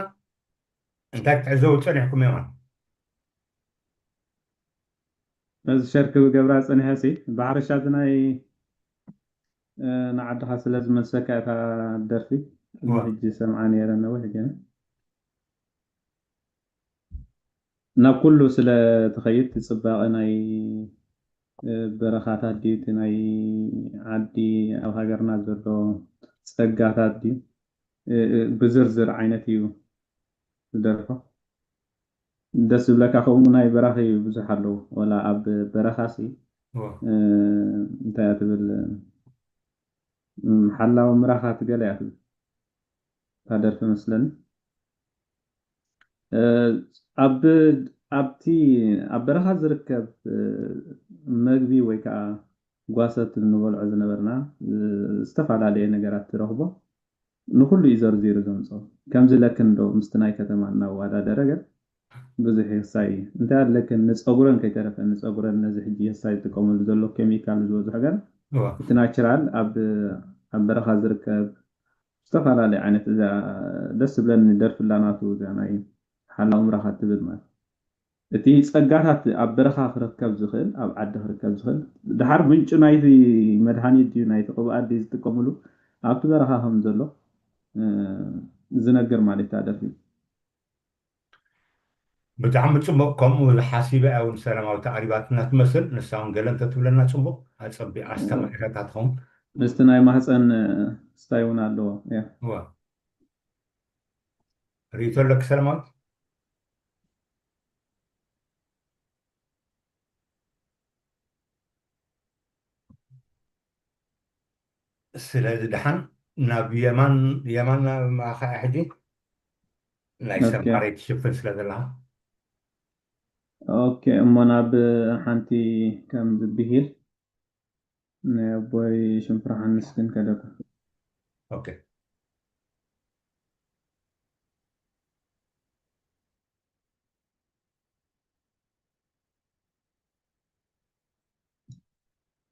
እንታይ ክትዕዘቡ ጸኒሕኩም ይኾን? ነዚ ሸርክ ብገብራ ጸኒሐ ሲ ብሓፈሻ እቲ ናይ እ፣ ንዓድኻ ስለ ዝመልሰካ እታ ደርፊ እዚ ዋ። ሕጂ ሰምዓ ነይረ ነዊሕ ገና ናብ ኩሉ ስለ ትኸይድ እቲ ጽባቐ ናይ እ፣ በረኻታት ድዩ እቲ ናይ ዓዲ ኣብ ሃገርና ዘሎ ጸጋታት ድዩ እ፣ እ፣ ብዝርዝር ዓይነት እዩ ዝደርፎ። ደስ ዝብለካ ከምኡ ናይ በራኺ ብዙሕ ኣለዉ። ወላ ኣብ በረኻሲ እወ። እ፣ እንታይ እያ ትብል እ፣ ሓላዊ ምራኻት ገለ እያ ትብል እታ ደርፊ መስለኒ። እ፣ ኣብ ኣብቲ ኣብ በረኻ ዝርከብ እ፣ መግቢ ወይ ከዓ ጓሰት ንበልዖ ዝነበርና እ፣ ዝተፈላለየ ነገራት ትረኽቦ። ንኹሉ እዩ ዘርዚሩ ዘምፅኦ። ከምዚ ለክን ዶ ምስቲ ናይ ከተማ እናወዳደረ ገር ብዙሕ ይህሳይ እዩ። እንታይ ኣለክን ንፀጉረን ከይተረፈ ንፀጉረን ነዚ ሕጂ ይህሳይ ዝጥቀመሉ ዘሎ ኬሚካል ዝበዝሖ ገር እወ። እቲ ናቹራል ኣብ ኣብ በረኻ ዝርከብ ዝተፈላለዩ ዓይነት እዛ ደስ ዝብለኒ ደርፊ ኣላ ናቱ እዛ ናይ ሓላው ምራኻ ትብል ማለት እቲ ጸጋታት ኣብ በረኻ ክርከብ ዝኽእል ኣብ ዓዲ ክርከብ ዝኽእል ድሓር ምንጩ ናይቲ መድሃኒት ድዩ ናይቲ ቅብኣት ድዩ ዝጥቀምሉ ኣብቲ በረኻ ከም ዘሎ እ፣ ዝነግር ማለት እዩ ደርፊ ብጣዕሚ ጽቡቕ። ከምኡ ሓሲበ እውን ሰላማዊት ኣዕሪባትና ትመስል። ንሳ እውን ገለ እንተትብለና ጽቡቕ። ኣጸቢቓ ኣስተማቒራታ ትኸውን። ምስቲ ናይ ማህፀን እ፣ ስታይ እውን ኣለዎ እያ እዋ። ርእይቶ ኣለኪ ሰላማዊት? ስለዚ ደሓን ናብ የማን የማን ማእኻ ሕጂ ናይ ኦኬ። ሰማረይ ትሽፍን ስለ ዘለኻ ኦኬ እሞ ናብ ሓንቲ ከም ብሂል ናይ ኣቦይ ሽንፍራ ሓንስ ግን ከደኩ ኦኬ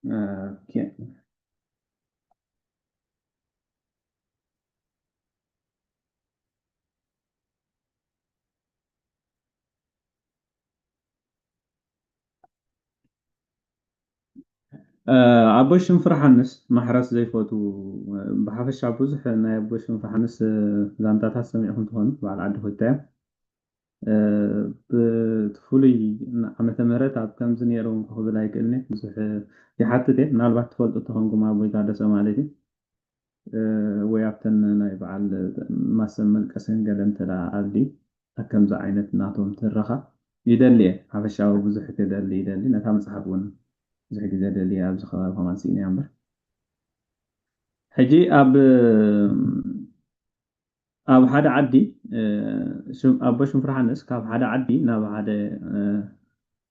ኦኬ ኣቦይ ሽንፍራ ሓንስ ማሕረስ ዘይፈቱ ብሓፈሻ ብዙሕ ናይ ኣቦይ ሽንፍራ ሓንስ ዛንታታት ሰሚዕኹም ትኾኑ በዓል ዓዲ ኮይታዮ ብፍሉይ ዓመተ ምህረት ኣብ ከምዚ ነይሩ ክብል ኣይክእልኒ ብዙሕ ይሓትት እየ ምናልባት ትፈልጡ ተኾንኩም ኣቦይ ታደሰ ማለት እዩ ወይ ኣብተን ናይ በዓል ማሰብ መልቀስን ገለ እንተ ኣልዲ ኣብ ከምዚ ዓይነት ናቶም ትረኻ ይደሊ እየ ሓፈሻዊ ብዙሕ ክደሊ ይደሊ ነታ መፅሓፍ እውን ብዙሕ ግዜ ደሊ ኣብዚ ከባቢ ከማን ስኢነ እያ እምበር ሕጂ ኣብ ኣብ ሓደ ዓዲ ኣቦ ሽንፍርሓንስ ካብ ሓደ ዓዲ ናብ ሓደ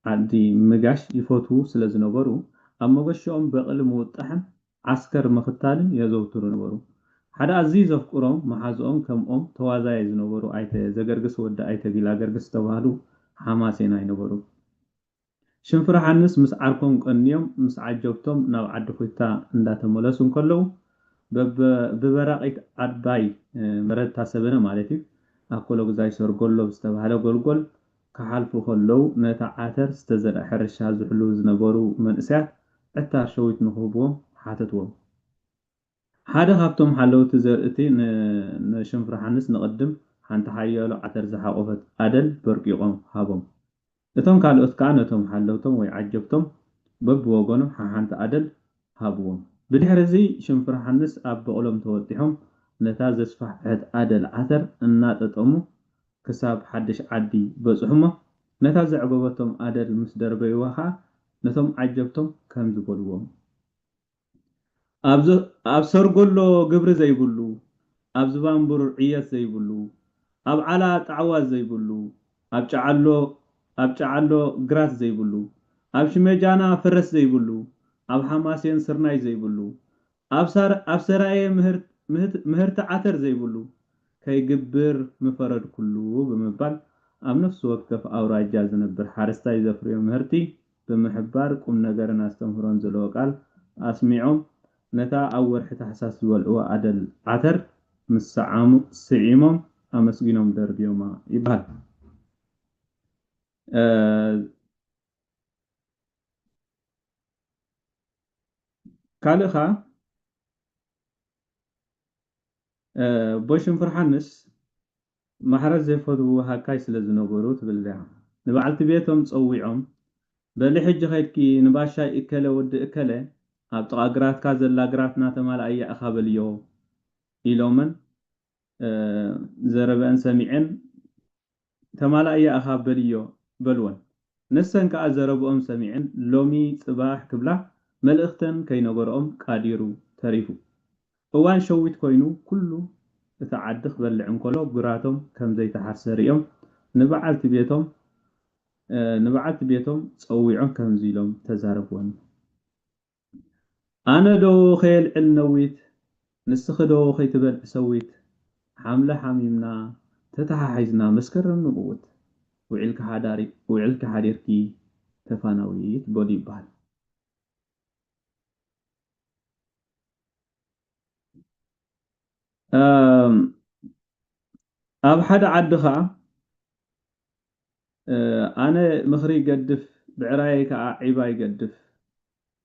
ዓዲ ምጋሽ ይፈትዉ ስለ ዝነበሩ ኣብ መገሽኦም በቕሊ ምውጣሕን ዓስከር ምኽታልን የዘውትሩ ነበሩ። ሓደ ኣዝዩ ዘፍቅሮም መሓዝኦም ከምኦም ተዋዛያይ ዝነበሩ ኣይተ ዘገርግስ ወዲ ኣይተ ቢላ ገርግስ ዝተባህሉ ሓማሴናይ ነበሩ። ሽንፍራሓንስ ምስ ዓርኮም ቀንዮም ምስ ዓጀብቶም ናብ ዓዲ ኹታ እንዳተመለሱ እንከለዉ፣ በበ-፣ ብበራቒት ዓባይ፣ እ፣ መረታ ሰበነ ማለት እዩ፣ ኣኮሎግዛይ ሰርጎሎ ብዝተባህለ ጎልጎል ክሓልፉ ከለዉ፣ ነታ ዓተር ዝተዘርአ ሕርሻ ዝሕልዉ ዝነበሩ መንእሰያት ዕታር ሸዊት ንኽህብዎም ሓተትዎም። ሓደ ካብቶም ሓለውቲ ዘርእቲ ን-፣ ንሽንፍራሓንስ ንቕድም ሓንቲ ሓያሎ ዓተር ዝሓቖፈት ኣደል በርቂቖም ሃቦም። እቶም ካልኦት ከኣ ነቶም ሓለውቶም ወይ ዓጀብቶም በብወገኖም ሓሓንቲ ኣደል ሃብዎም። ብድሕሪ እዚ ሽንፍራሓንስ ኣብ በቕሎም ተወጢሖም ነታ ዘስፋሕፍሐት ኣደል ዓተር እናጠጠሙ ክሳብ ሓድሽ ዓዲ በጽሑ እሞ፣ ነታ ዘዕገበቶም ኣደል ምስ ደርበይዋ ከኣ ነቶም ዓጀብቶም ከምዚ በልዎም። ኣብ ዘ-፣ ኣብ ሰርጎሎ ግብሪ ዘይብሉ፣ ኣብ ዝባንቡር ዕየት ዘይብሉ፣ ኣብ ዓላ ጣዕዋ ዘይብሉ፣ ኣብ ጨዓሎ፣ ኣብ ጨዓሎ ግራት ዘይብሉ፣ ኣብ ሽመጃና ፈረስ ዘይብሉ፣ ኣብ ሓማሴን ስርናይ ዘይብሉ፣ ኣብ ሳር-፣ ኣብ ሰራየ ምህር-፣ ምህት-፣ ምህርቲ ዓተር ዘይብሉ ከይግብር ምፈረድኩሉ ብምባል ኣብ ነፍሲ ወከፍ ኣውራጃ ዝነብር ሓረስታይ ዘፍርዮ ምህርቲ ብምሕባር ቁም ነገርን ኣስተምህሮን ዘለዎ ቃል ኣስሚዖም ነታ ኣብ ወርሒ ታሕሳስ ዝበልዕዋ ኣደል ዓተር ምስ ሰዓሙ ስዒሞም ኣመስጊኖም ደርብዮማ ይበሃል። እ፣ ካልእ ኸኣ፣ እ፣ ቦይ ሽንፍርሓንስ ማሕረስ ዘይፈትዉ ሃካይ ስለ ዝነበሩ ትብል እያ። ንበዓልቲ ቤቶም ጸዊዖም፣ "በሊ ሕጂ ኸይድኪ ንባሻይ እከለ ወዲ እከለ ኣብ ጥቓ ግራትካ ዘላ ግራትና ተማልኣያ እኻ በልዮ" ኢሎመን፣ እ፣ ዘረበአን ሰሚዐን፣ "ተማልኣያ እኻ በልዮ" በልወን። ንሰን ከኣ ዘረብኦም ሰሚዐን፣ "ሎሚ ጽባሕ" ክብላ መልእኽተን ከይነገርኦም ቃዲሩ ተሪፉ። እዋን ሸዊት ኮይኑ ኩሉ እቲ ዓዲ ክበልዕ እንከሎ ግራቶም ከም ዘይተሓርሰ ሪኦም ንበዓልቲ ቤቶም፣ እ፣ ንበዓልቲ ቤቶም ጸዊዖም ከምዚ ኢሎም ተዛረብወን። "ኣነ ዶ ከየልዕል ነዊት፣ ንስኺ ዶ ከይትበልዒ ሰዊት፣ ሓምለ ሓሚምና ተተሓሒዝና መስከረም ንእውት፣ ውዒልኪ ሓዳሪ-፣ ውዒልኪ ሓዲርኪ ተፋናዊት" በሉ ይበሃል። እም፣ ኣብ ሓደ ዓዲ ኸኣ፣ እ፣ "ኣነ ምኽሪ ይገድፍ፣ ብዕራየይ ከኣ ዒባ ይገድፍ"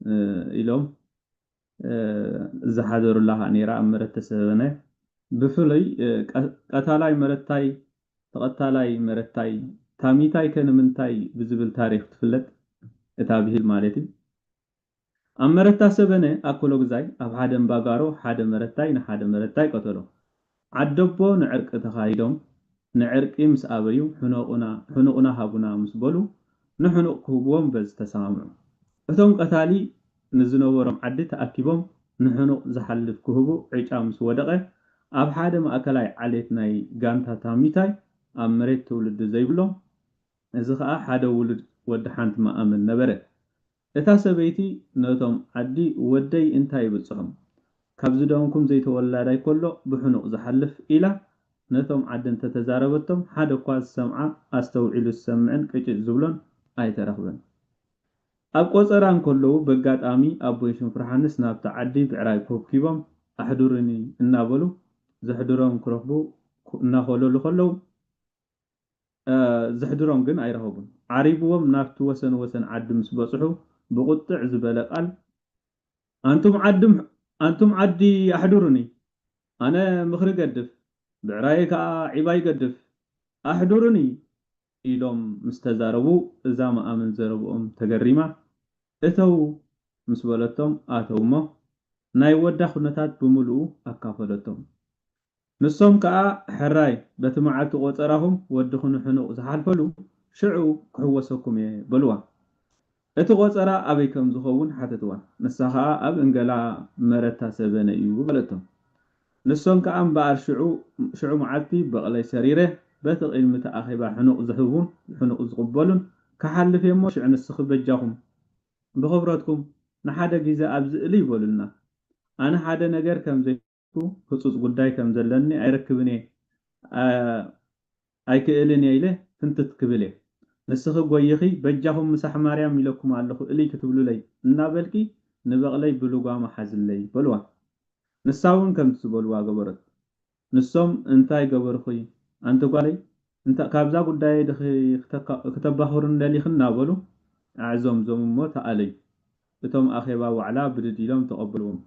እ፣ ኢሎም፣ እ፣ ዝሓደሩላ ኸኣ ነይራ ኣብ መረተ ሰበነ። ብፍሉይ፣ እ፣ ቀ-፣ ቀታላይ መረታይ፣ ተቐታላይ መረታይ፣ ታሚታይ ከ ንምንታይ ብዝብል ታሪኽ ትፍለጥ እታ ብሂል ማለት እዩ። ኣብ መረታ ሰበነ ኣኮሎግዛይ ኣብ ሓደ እምባጋሮ ሓደ መረታይ ንሓደ መረታይ ቀተሎ። ዓደቦ ንዕርቂ ተኻይዶም፣ ንዕርቂ ምስ ኣበዩ፣ "ሕኖቑና፣ ሕኑቑና ሃቡና" ምስ በሉ፣ ንሕኑቕ ክህብዎም በዚ ተሰማምዑ። እቶም ቀታሊ ንዝነበሮም ዓዲ ተኣኪቦም ንሕኑቕ ዝሓልፍ ክህቡ ዕጫ ምስ ወደቐ፣ ኣብ ሓደ ማእከላይ ዓሌት ናይ ጋንታ ታሚታይ ኣብ መሬት ትውልዲ ዘይብሎም፣ እዚ ኸኣ ሓደ ውሉድ ወዲ ሓንቲ መኣምን ነበረ። እታ ሰበይቲ ነቶም ዓዲ "ወደይ እንታይ ይብጽሖም? ካብ ዝደንኩም ዘይተወላዳይ ከሎ ብሕኑቕ ዝሓልፍ" ኢላ ነቶም ዓዲ እንተተዛረበቶም፣ ሓደ እኳ ዝሰምዓ ኣስተውዒሉ ዝሰምዕን ቅጭጭ ዝብሎን ኣይተረኽበን። ኣብ ቆጸራ እንከለዉ በጋጣሚ ኣቦይ ሽንፍርሓንስ ናብቲ ዓዲ ብዕራይ ኮብኪቦም "ኣሕዱርኒ" እናበሉ ዘሕድሮም ክረኽቡ እናኾለሉ ከለዉ፣ እ፣ ዘሕድሮም ግን ኣይረኸቡን። ዓሪብዎም ናብቲ ወሰን ወሰን ዓዲ ምስ በጽሑ፣ ብቑጥዕ ዝበለ ቃል፣ "ኣንቱም ዓድም-፣ ኣንቱም ዓዲ ኣሕዱሩኒ፣ ኣነ ምኽሪ ገድፍ፣ ብዕራየ ከኣ ዒባ ይገድፍ፣ ኣሕዱሩኒ" ኢሎም ምስ ተዛረቡ፣ እዛ መኣምን ዘረብኦም ተገሪማ፣ "እተዉ" ምስ በለቶም፣ ኣተዉ እሞ፣ ናይ ወዳ ኩነታት ብምሉኡ ኣካፈለቶም። ንሶም ከኣ፣ "ሕራይ፣ በቲ መዓልቲ ቆጸራኹም ወድኺ ንሕኑቕ ዝሓልፈሉ፣ ሽዑ ክሕወሰኩም እየ" በልዋ። እቲ ቆጸራ ኣበይ ከም ዝኸውን ሓተትዋ። ንሳ ከኣ፣ "ኣብ እንገላ መረታ ሰበነ እዩ" በለቶም። ንሶም ከኣ፣ "እምበኣር ሽዑ፣ ሽዑ መዓልቲ በቕለይ ሰሪረ፣ በቲ ቅድሚ እቲ ኣኼባ ሕኑቕ ዝህቡን ሕኑቕ ዝቕበሉን ክሓልፍ እየ እሞ፣ ሽዑ ንስኺ በጃኹም፣ ብኽብረትኩም፣ ንሓደ ግዜ ኣብዚ እልይ በሉልና። ኣነ ሓደ ነገር ከም ዘይ-" ህጹጽ ጉዳይ ከም ዘለኒ ኣይረክብን እየ፣ ኣይክእልን እየ ኢለ ፍንትት ክብል እየ። ንስኺ ጎይኺ በጃኹም ምሳሕ ማርያም ኢለኩም ኣለኹ እልይ ክትብሉለይ እናበልኪ ንበቕለይ ብልጓማ ሓዝለይ በልዋ። ንሳ እውን ከምቲ ዝበልዋ ገበረት። ንሶም እንታይ ገበርኹይ ኣንቲ ጓለይ? እንተ ካብዛ ጉዳየይ ድኺ ክተባኹርኒ ደሊኺ እናበሉ ኣዕዘምዘሙ እሞ ተኣለዩ። እቶም ኣኼባ ዋዕላ ብድድ ኢሎም ተቐበልዎም።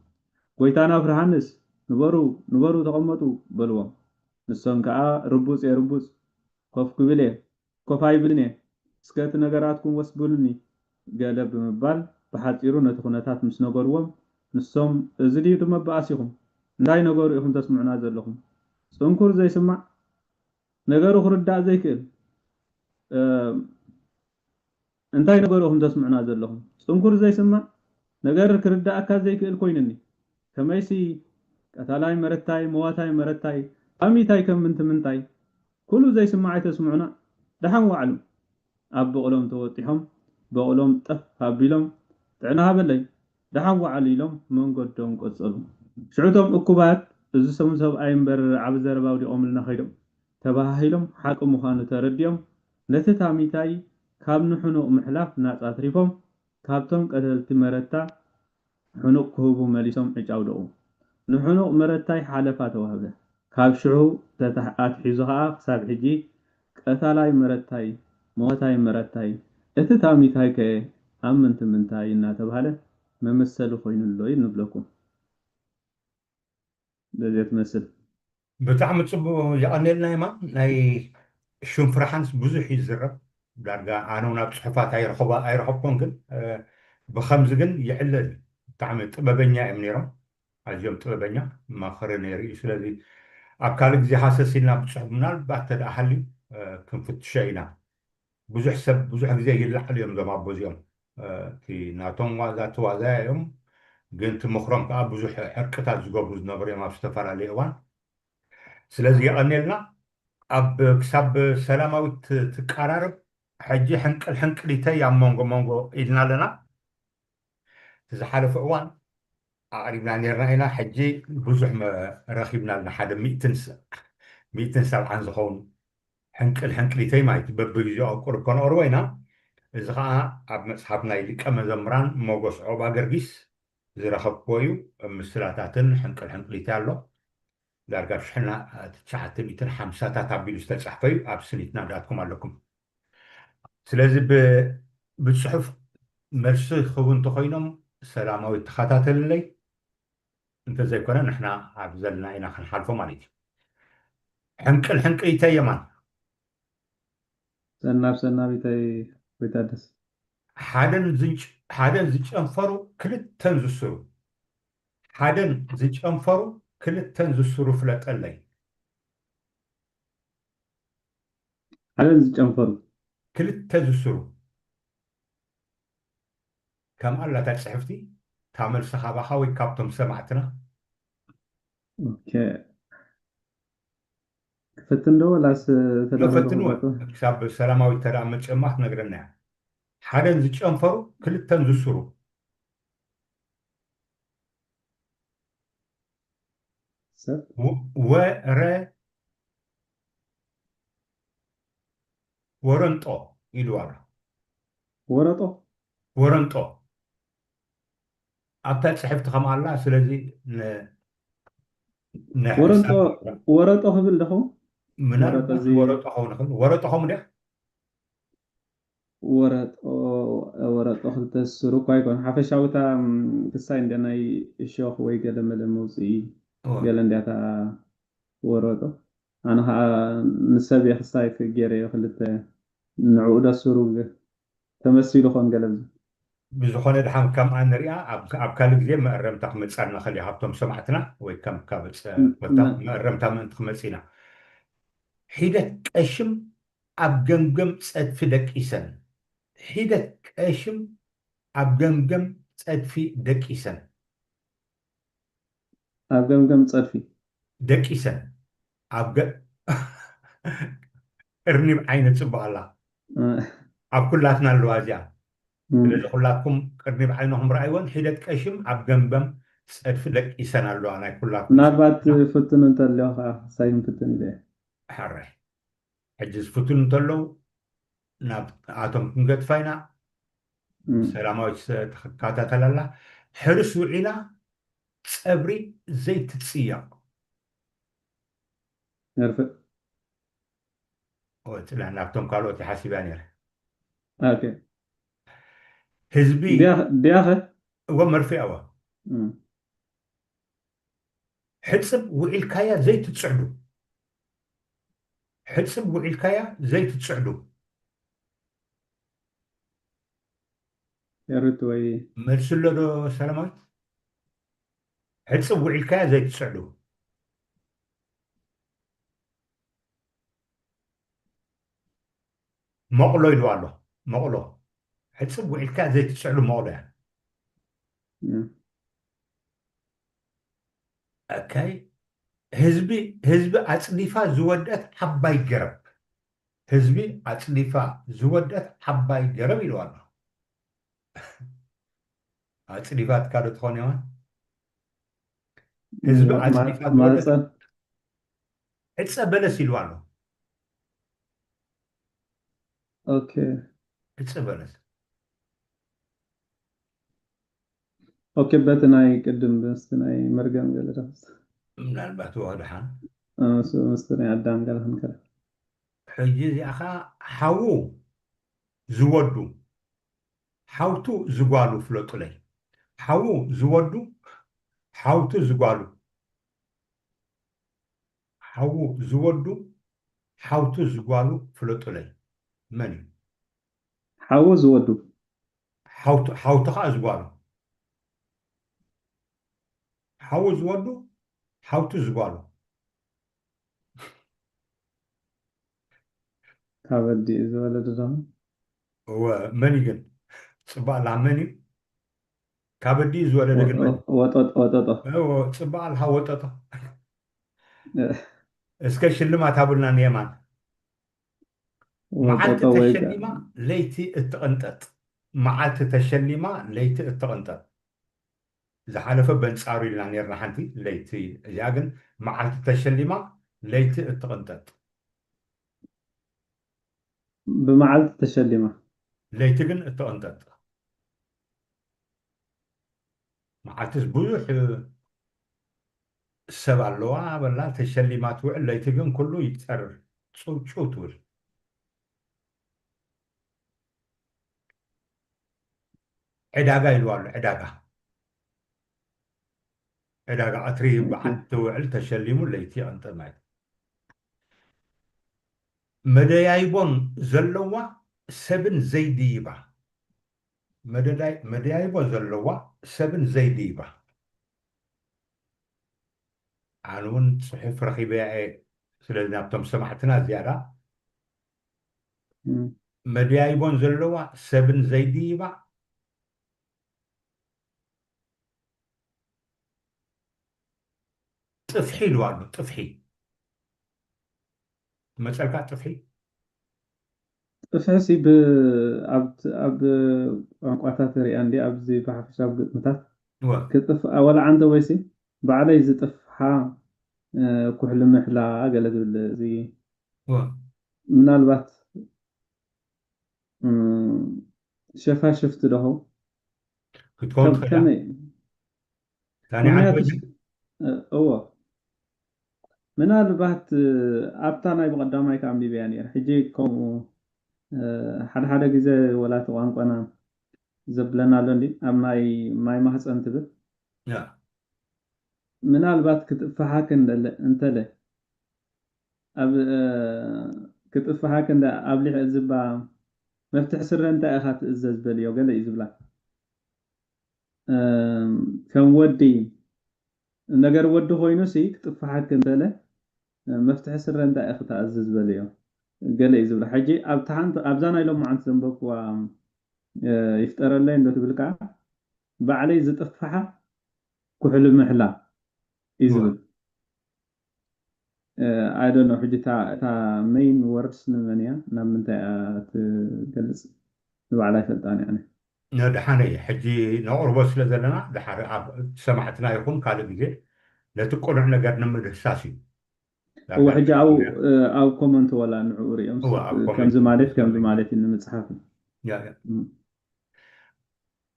ጎይታና ፍርሃንስ ንበሩ ንበሩ ተቐመጡ በልዎም። ንሶም ከኣ ርቡጽ እየ ርቡጽ ኮፍ ክብል እየ ኮፍ ኣይብልን እየ እስከ እቲ ነገራትኩም ወስብሉኒ ገለ ብምባል ብሓጺሩ ነቲ ኩነታት ምስ ነገርዎም ንሶም እዚ ድዩ ድመባኣሲኹም እንታይ ነገሩ ኢኹም ተስምዑና ዘለኹም ጽንኩር ዘይስማዕ ነገሩ ክርዳእ ዘይክእል እንታይ ነገሩ ኢኹም ተስምዑና ዘለኹም ጽንኩር ዘይስማዕ ነገር ክርዳእካ ዘይክእል ኮይኑኒ ከመይሲ ቀታላይ መረታይ መዋታይ መረታይ ኣሚታይ ከም ምንቲ ምንታይ ኩሉ ዘይስማዕ ኣይተስምዑና ደሓን ዋዕሉ ኣብ በቕሎም ተወጢሖም በቕሎም ጠፍ ኣቢሎም ጥዕና ሃበለይ ደሓን ዋዕሉ ኢሎም መንገዶም ቀጸሉ ሽዑቶም እኩባት እዚ ሰሙን ሰብኣይ እምበር ዓቢ ዘረባ ኣውዲቖምልና ከይዶም ተባሃሂሎም ሓቂ ምዃኑ ተረዲኦም ነቲ ታሚታይ ካብ ንሕኑቕ ምሕላፍ ናጻ ኣትሪፎም ካብቶም ቀተልቲ መረታ ሕኑቕ ክህቡ መሊሶም ዕጫ ኣውደቑ። ንሕኑቕ መረታይ ሓለፋ ተዋህበ። ካብ ሽዑ ኣትሒዙ ኸኣ ክሳብ ሕጂ ቀታላይ መረታይ፣ ሞዋታይ መረታይ፣ እቲ ታሚታይ ከ ኣብ ምንቲ ምንታይ እናተባህለ መመሰሊ ኮይኑ ኣሎ እዩ ንብለኩም። በዚኣ ትመስል። ብጣዕሚ ፅቡቅ የቀኔልና የማን ናይ ሽም ፍርሓንስ ብዙሕ ይዝረብ ዳርጋ ኣነ ናብ ፅሑፋት ኣይረኸቦን ግን ብከምዚ ግን ይዕለል ብጣዕሚ ጥበበኛ እዮም ነይሮም ኣዝዮም ጥበበኛ መኸሪ ነይሩ እዩ ስለዚ ኣብ ካልእ ግዜ ሃሰስ ኢልና ብፅሑፍ ምናልባት ተደኣ ሃልዩ ክንፍትሾ ኢና ብዙሕ ሰብ ብዙሕ ግዜ ይለዓሉ እዮም እዞም ኣቦ እዚኦም እቲ ናቶም ዋዛ ተዋዛያ እዮም ግን እቲ ምኽሮም ከዓ ብዙሕ ዕርቅታት ዝገብሩ ዝነበሩ እዮም ኣብ ዝተፈላለዩ እዋን ስለዚ የቐኔልና ኣብ ክሳብ ሰላማዊት ትቃራረብ ሕጂ ሕንቅል ሕንቅሊተይ ኣብ መንጎ መንጎ ኢልና ኣለና ዝሓለፈ እዋን ኣቕሪብና ነርና ኢና ሕጂ ብዙሕ ረኺብና ኣለና ሓደ ሚእትን ሰብዓን ዝኸውን ሕንቅል ሕንቅሊተይ ማለት እዩ በብግዜኡ ኣብ ቁሩብ ከነቕርቦ ኢና እዚ ከዓ ኣብ መፅሓፍ ናይ ሊቀ መዘምራን ሞጎስ ዖባ ገርጊስ ዝረኸብክዎ እዩ ምስላታትን ሕንቅል ሕንቅሊተይ ኣሎ ዳርጋ ሽሕና ትሽዓተ ሚእትን ሓምሳታት ኣቢሉ ዝተፃሕፈ እዩ ኣብ ስኒትና ዳትኩም ኣለኩም ስለዚ ብፅሑፍ መልሲ ክህቡ እንተኮይኖም ሰላማዊ ተኸታተልለይ እንተዘይኮነ ንሕና ኣብ ዘለና ኢና ክንሓልፎ ማለት እዩ ሕንቅል ሕንቅሊተይ የማን ሰናብ ሰናቢተይ ወይታደስ ሓደን ሓደን ዝጨንፈሩ ክልተን ዝስሩ ሓደን ዝጨንፈሩ ክልተን ዝስሩ ፍለጠለይ ሓደን ዝጨንፈሩ ክልተ ዝስሩ ከም ኣላታ ፅሕፍቲ እታ መልሲ ካባኻ ወይ ካብቶም ሰማዕትና ክፈትን ዶ ወላስ ፈትንዎ ክሳብ ሰላማዊት ተደኣ መፅኦማ ክትነግረና እያ ሓደን ዝጨንፈሩ ክልተን ዝስሩ ሰብ ወረ ወረንጦ ኢሉ ኣሎ ወረጦ ወረንጦ ኣብታ ፅሕፍቲ ከም ኣላ ስለዚ ወረጦ ክብል ደኹ ምናልባት ወረጦ ከውን ይኽእል ወረጦ ከምኡ ድያ ወረጦ ወረጦ ክልተ ስሩ እኳ ይኮን ሓፈሻዊ እታ ክሳይ እንደ ናይ እሾኽ ወይ ገለ መለ መውፅኢ ገለ እንዲያታ ወረጦ ኣነ ከዓ ንሰብ እየ ክሳይ ገይረዮ ክልተ ንዕኡ ደስሩ ተመሲሉ ኾን ገለ ብዙ ብዝኾነ ድሓን ከምኣ ንሪኣ ኣብ ካልእ ግዜ መእረምታ ክመፅኣልና ከሊኣ ካብቶም ሰማዕትና ወይ ከም ካብ መእረምታ ምእንቲ ክመፅእና ሒደት ቀሽም ኣብ ገምገም ፀድፊ ደቂሰን ሒደት ቀሽም ኣብ ገምገም ፀድፊ ደቂሰን ኣብ ገምገም ፀድፊ ደቂሰን ኣብ ቅርኒብ ዓይነ ፅቡቅ ኣላ ኣብ ኩላትና ኣለዋ እዚኣ ስለዚ ኩላትኩም ቅርኒብ ዓይነኹም ረኣይወን ሒደት ቀሽም ኣብ ገምገም ጸድፊ ደቂሰን ኣለዋ ናይ ኩላትኩም ምናልባት ስርዓትና። ፍትን እንተልዮ ከዓ ሳይን ፍትን ኢለ እየ። ሕራይ። ሕጂ ዝፍትኑ እንተለዉ ናብ ኣቶም ክንገድፋ ኢና። እም፣ ሰላማዊት ትከታተል ኣላ። ሕርስ ውዒላ ጸብሪ ዘይትጽየቕ። መርፍእ። ወ-፣ ጽላ ናብቶም ካልኦት ይሓሲብ እያ ነይረ። ኦኬ። ህዝቢ ድያ- ድያኸ? እወ መርፍእ እወ። እም፣ ሕጽብ ውዒልካያ ዘይትጽዕዱ። ሕጽብ ውዒልካያ ዘይትጽዕዱ። የርት ወይ መልሲ ኣሎ ዶ ሰላማዊት? ሕጽብ ውዒልካያ ዘይትጽዕዱ። መቕሎ ኢሉ ኣሎ። መቕሎ። ሕጽብ ውዒልካያ ዘይትጽዕዱ መቕሎ እያ። እም፣ ኦኬ። ህዝቢ ህዝቢ ኣጽዲፋ ዝወደት ዓባይ ገረብ። ህዝቢ ኣጽዲፋ ዝወደት ዓባይ ገረብ ኢሉ ኣሎ። ኣጽዲፋትካ ዶ ትኾን ይሆን? ህዝቢ ማ- ኣጽዲፋ ማ- ዝወደት ማህፀን። ዕጸ በለስ ኢሉ ኣሎ። ኦኬ። ዕጸ በለስ። ኦኬ፣ በቲ ናይ ቅድም ምስቲ ናይ መርገም ገለ ዶ? ምናልባት ወ ድሓን። እ፣ ምስ- ምስቲ ናይ ኣዳም ገለ ክንከል። ሕጂ እዚኣ ኸዓ ሓዉ ዝወዱ፣ ሓውቱ ዝጓሉ ፍለጡለይ። ሓዉ ዝወዱ፣ ሓውቱ ዝጓሉ። ሓዉ ዝወዱ፣ ሓውቱ ዝጓሉ ፍለጡለይ። መን እዩ? ሓዉ ዝወዱ። ሓውቱ፣ ሓውቱ ኸዓ ዝጓሉ። ሓዉ ዝወዱ፣ ሓውቱ ዝጓሉ። ካብ ኣዲኡ ዝወለደ ዶ? እወ፣ መን እዩ ግን? ጽባእ ኣልሃ መን እዩ? ካብ ኣዲኡ ዝወለደ ግን መን እዩ? ወጠጦ፣ ወጠጦ። እወ፣ ጽባእ ኣልሃ ወጠጦ። እ፣ እስከ ሽልማት ሃቡልና ንየማን። መዓልቲ ወጠጦ ወይ ከ- ተሸሊማ ለይቲ እትቕንጠጥ። መዓልቲ ተሸሊማ ለይቲ እትቕንጠጥ። ዝሓለፈ በንጻሩ ኢልና ነርና ሓንቲ ለይቲ። እዚኣ ግን መዓልቲ ተሸሊማ ለይቲ እትቕንጠጥ። ብመዓልቲ ተሸሊማ። ለይቲ ግን እትቕንጠጥ። መዓልትስ ብዙሕ ሰብ ኣለዋ በላ፣ ተሸሊማ ትውዕል፣ ለይቲ ግን ኩሉ ይጸርር፣ ጽውጽው ትብል። ዕዳጋ ኢልዋ ኣሎ፣ ዕዳጋ። ዕዳጋ ቀትሪ በዓል ትውዕል፣ ተሸሊሙ ለይቲ ይቕንጥር ማለት እዩ። መደያይቦን ዘለዋ ሰብን ዘይድይባ። መደዳይ-፣ መደያይቦ ዘለዋ ሰብን ዘይድይባ። ኣነ እውን ጽሑፍ ረኺበ እየ። ስለዚ ናብቶም ሰማዕትና ዝያዳ እም። መደያይቦን ዘለዋ ሰብን ዘይድይባ ጥፍሒ ኢልዋ ኣሎ። ጥፍሒ መጸልካ ጥፍሒ ጥፍሕሲ ብ-፣ ኣብ፣ ኣብ ቋንቋታት ሪኣ እንዲ ኣብዚ ብሓፈሻ ኣብ ግጥምታት እወ። ክጥፍ-፣ ወላ ዓንተ ወይሲ ባዕለይ ዝጥፍሓ፣ እ፣ ኩሕሊ ምሕላ ገለ ዝብል እዚ እወ። ምናልባት፣ እም፣ ሸፋሽፍቲ ዶ ኸው? ክትከውን ከም-፣ ትኽእል እያ። ከመይ? ታኒ ዓንተ ምኽንያቱ ወይሲ? እ፣ እወ። ምናልባት፣ እ፣ ኣብታ ናይ ብቐዳማይ ከኣ ኣንቢበያ ነይረ። ሕጂ ከምኡ፣ እ፣ ሓደ ሓደ ግዜ ወላ እቲ ቋንቋና ዘብለና ኣሎ እንዲ ኣብ ናይ ማይ ማህፀን ትብል። ያ። ምናልባት ክጥፍሓ ክንደለ-፣ እንተለ ኣብ፣ እ፣ ክጥፍሓ ክንደ ኣብሊሕ ዝባ መፍትሒ ስረ እንታይ ኢኻ ትእዘዝ በልዮ ገለ እዩ ዝብላ። እም፣ ከም ወዲ ነገር ወዲ ኮይኑ ሲ ክጥፍሓክ እንተለ መፍትሒ ስረ እንታይ ኢኺ ትኣዝዝ በልዮ ገለ እዩ ዝብላ። ሕጂ ኣብታ ሓንቲ፣ ኣብዛ ናይ ሎማዓንቲ ዘንበብኩዋ፣ እ፣ ይፍጠረለይ እንዶ ትብል ከዓ ባዕለይ ዝጥፍሓ ኩሕሊ ምሕላ እዩ እወ። ዝብል። እ፣ I don't know፣ ሕጂ እታ፣ እታ main words ንመን እያ? ናብ ምንታይ እያ ትገልጽ? ንባዕላ ኣይፈልጣን እየ ኣነ። ነድሓነይ ሕጂ ነቕርቦ ስለ ዘለና ድሓር ኣብ ሰማዕትና ይኹን ካልእ ግዜ ነቲ ቅኑዕ ነገር ንምድህሳስ እዩ። እወ ሕጂ ኣብ ኣብ ኮመንት ወላ ንዕኡ ሪኦም እወ፣ ኣብ ኮመንት ከምዚ ማለት ከምዚ ማለት እዩ ንምፅሓፍ እዩ። ያ፣ ያ።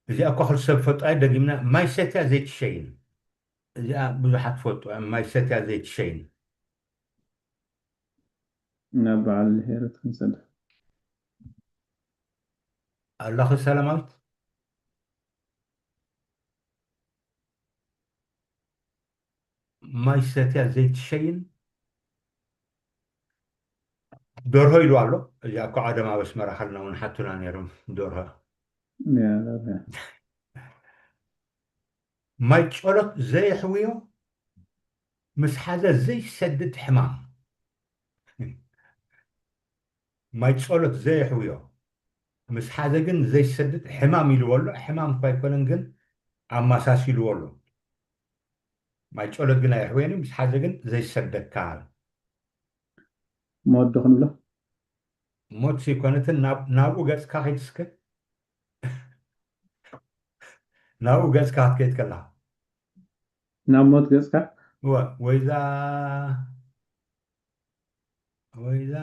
እዚኣ እኳ ክልተ ሰብ ፈጣይ ደጊምና ማይ ሰትያ ዘይትሸይን። እዚኣ ብዙሓት ትፈልጡ እያ፣ ማይ ሰትያ ዘይትሸይን። ናብ በዓል ሄረት ክንሰዳ ኣለኺ ሰላማዊት? ማይ ሰትያ ዘይትሸይን ደርሆ ኢሉ ኣሎ። እዚኣ እኮ ዓደም ኣብ ኣስመራ ከለና እውን ሓቱና ነይሮም ደርሆ። ያ፣ ያ። ማይ ጸሎት ዘየሕውዮ ምስ ሓዘ ዘይሰድድ ሕማም። ማይ ጸሎት ዘየሕውዮ ምስ ሓዘ ግን ዘይሰድድ ሕማም ኢልዎ ኣሎ። ሕማም እኳ ኣይኮነን ግን ኣመሳሲልዎ ኣሎ። ማይ ጸሎት ግን ኣየሕውየን እዩ፣ ምስ ሓዘ ግን ዘይሰደካ። ሞት ዶ ክንብሎ? ሞት ዘይኮነትን ናብ ናብኡ ገጽካ ከይድ እስከ። ናብኡ ገጽካ ክትከይድ ከላ ናብ ሞት ገጽካ? ወ- ወይዛ ወይዛ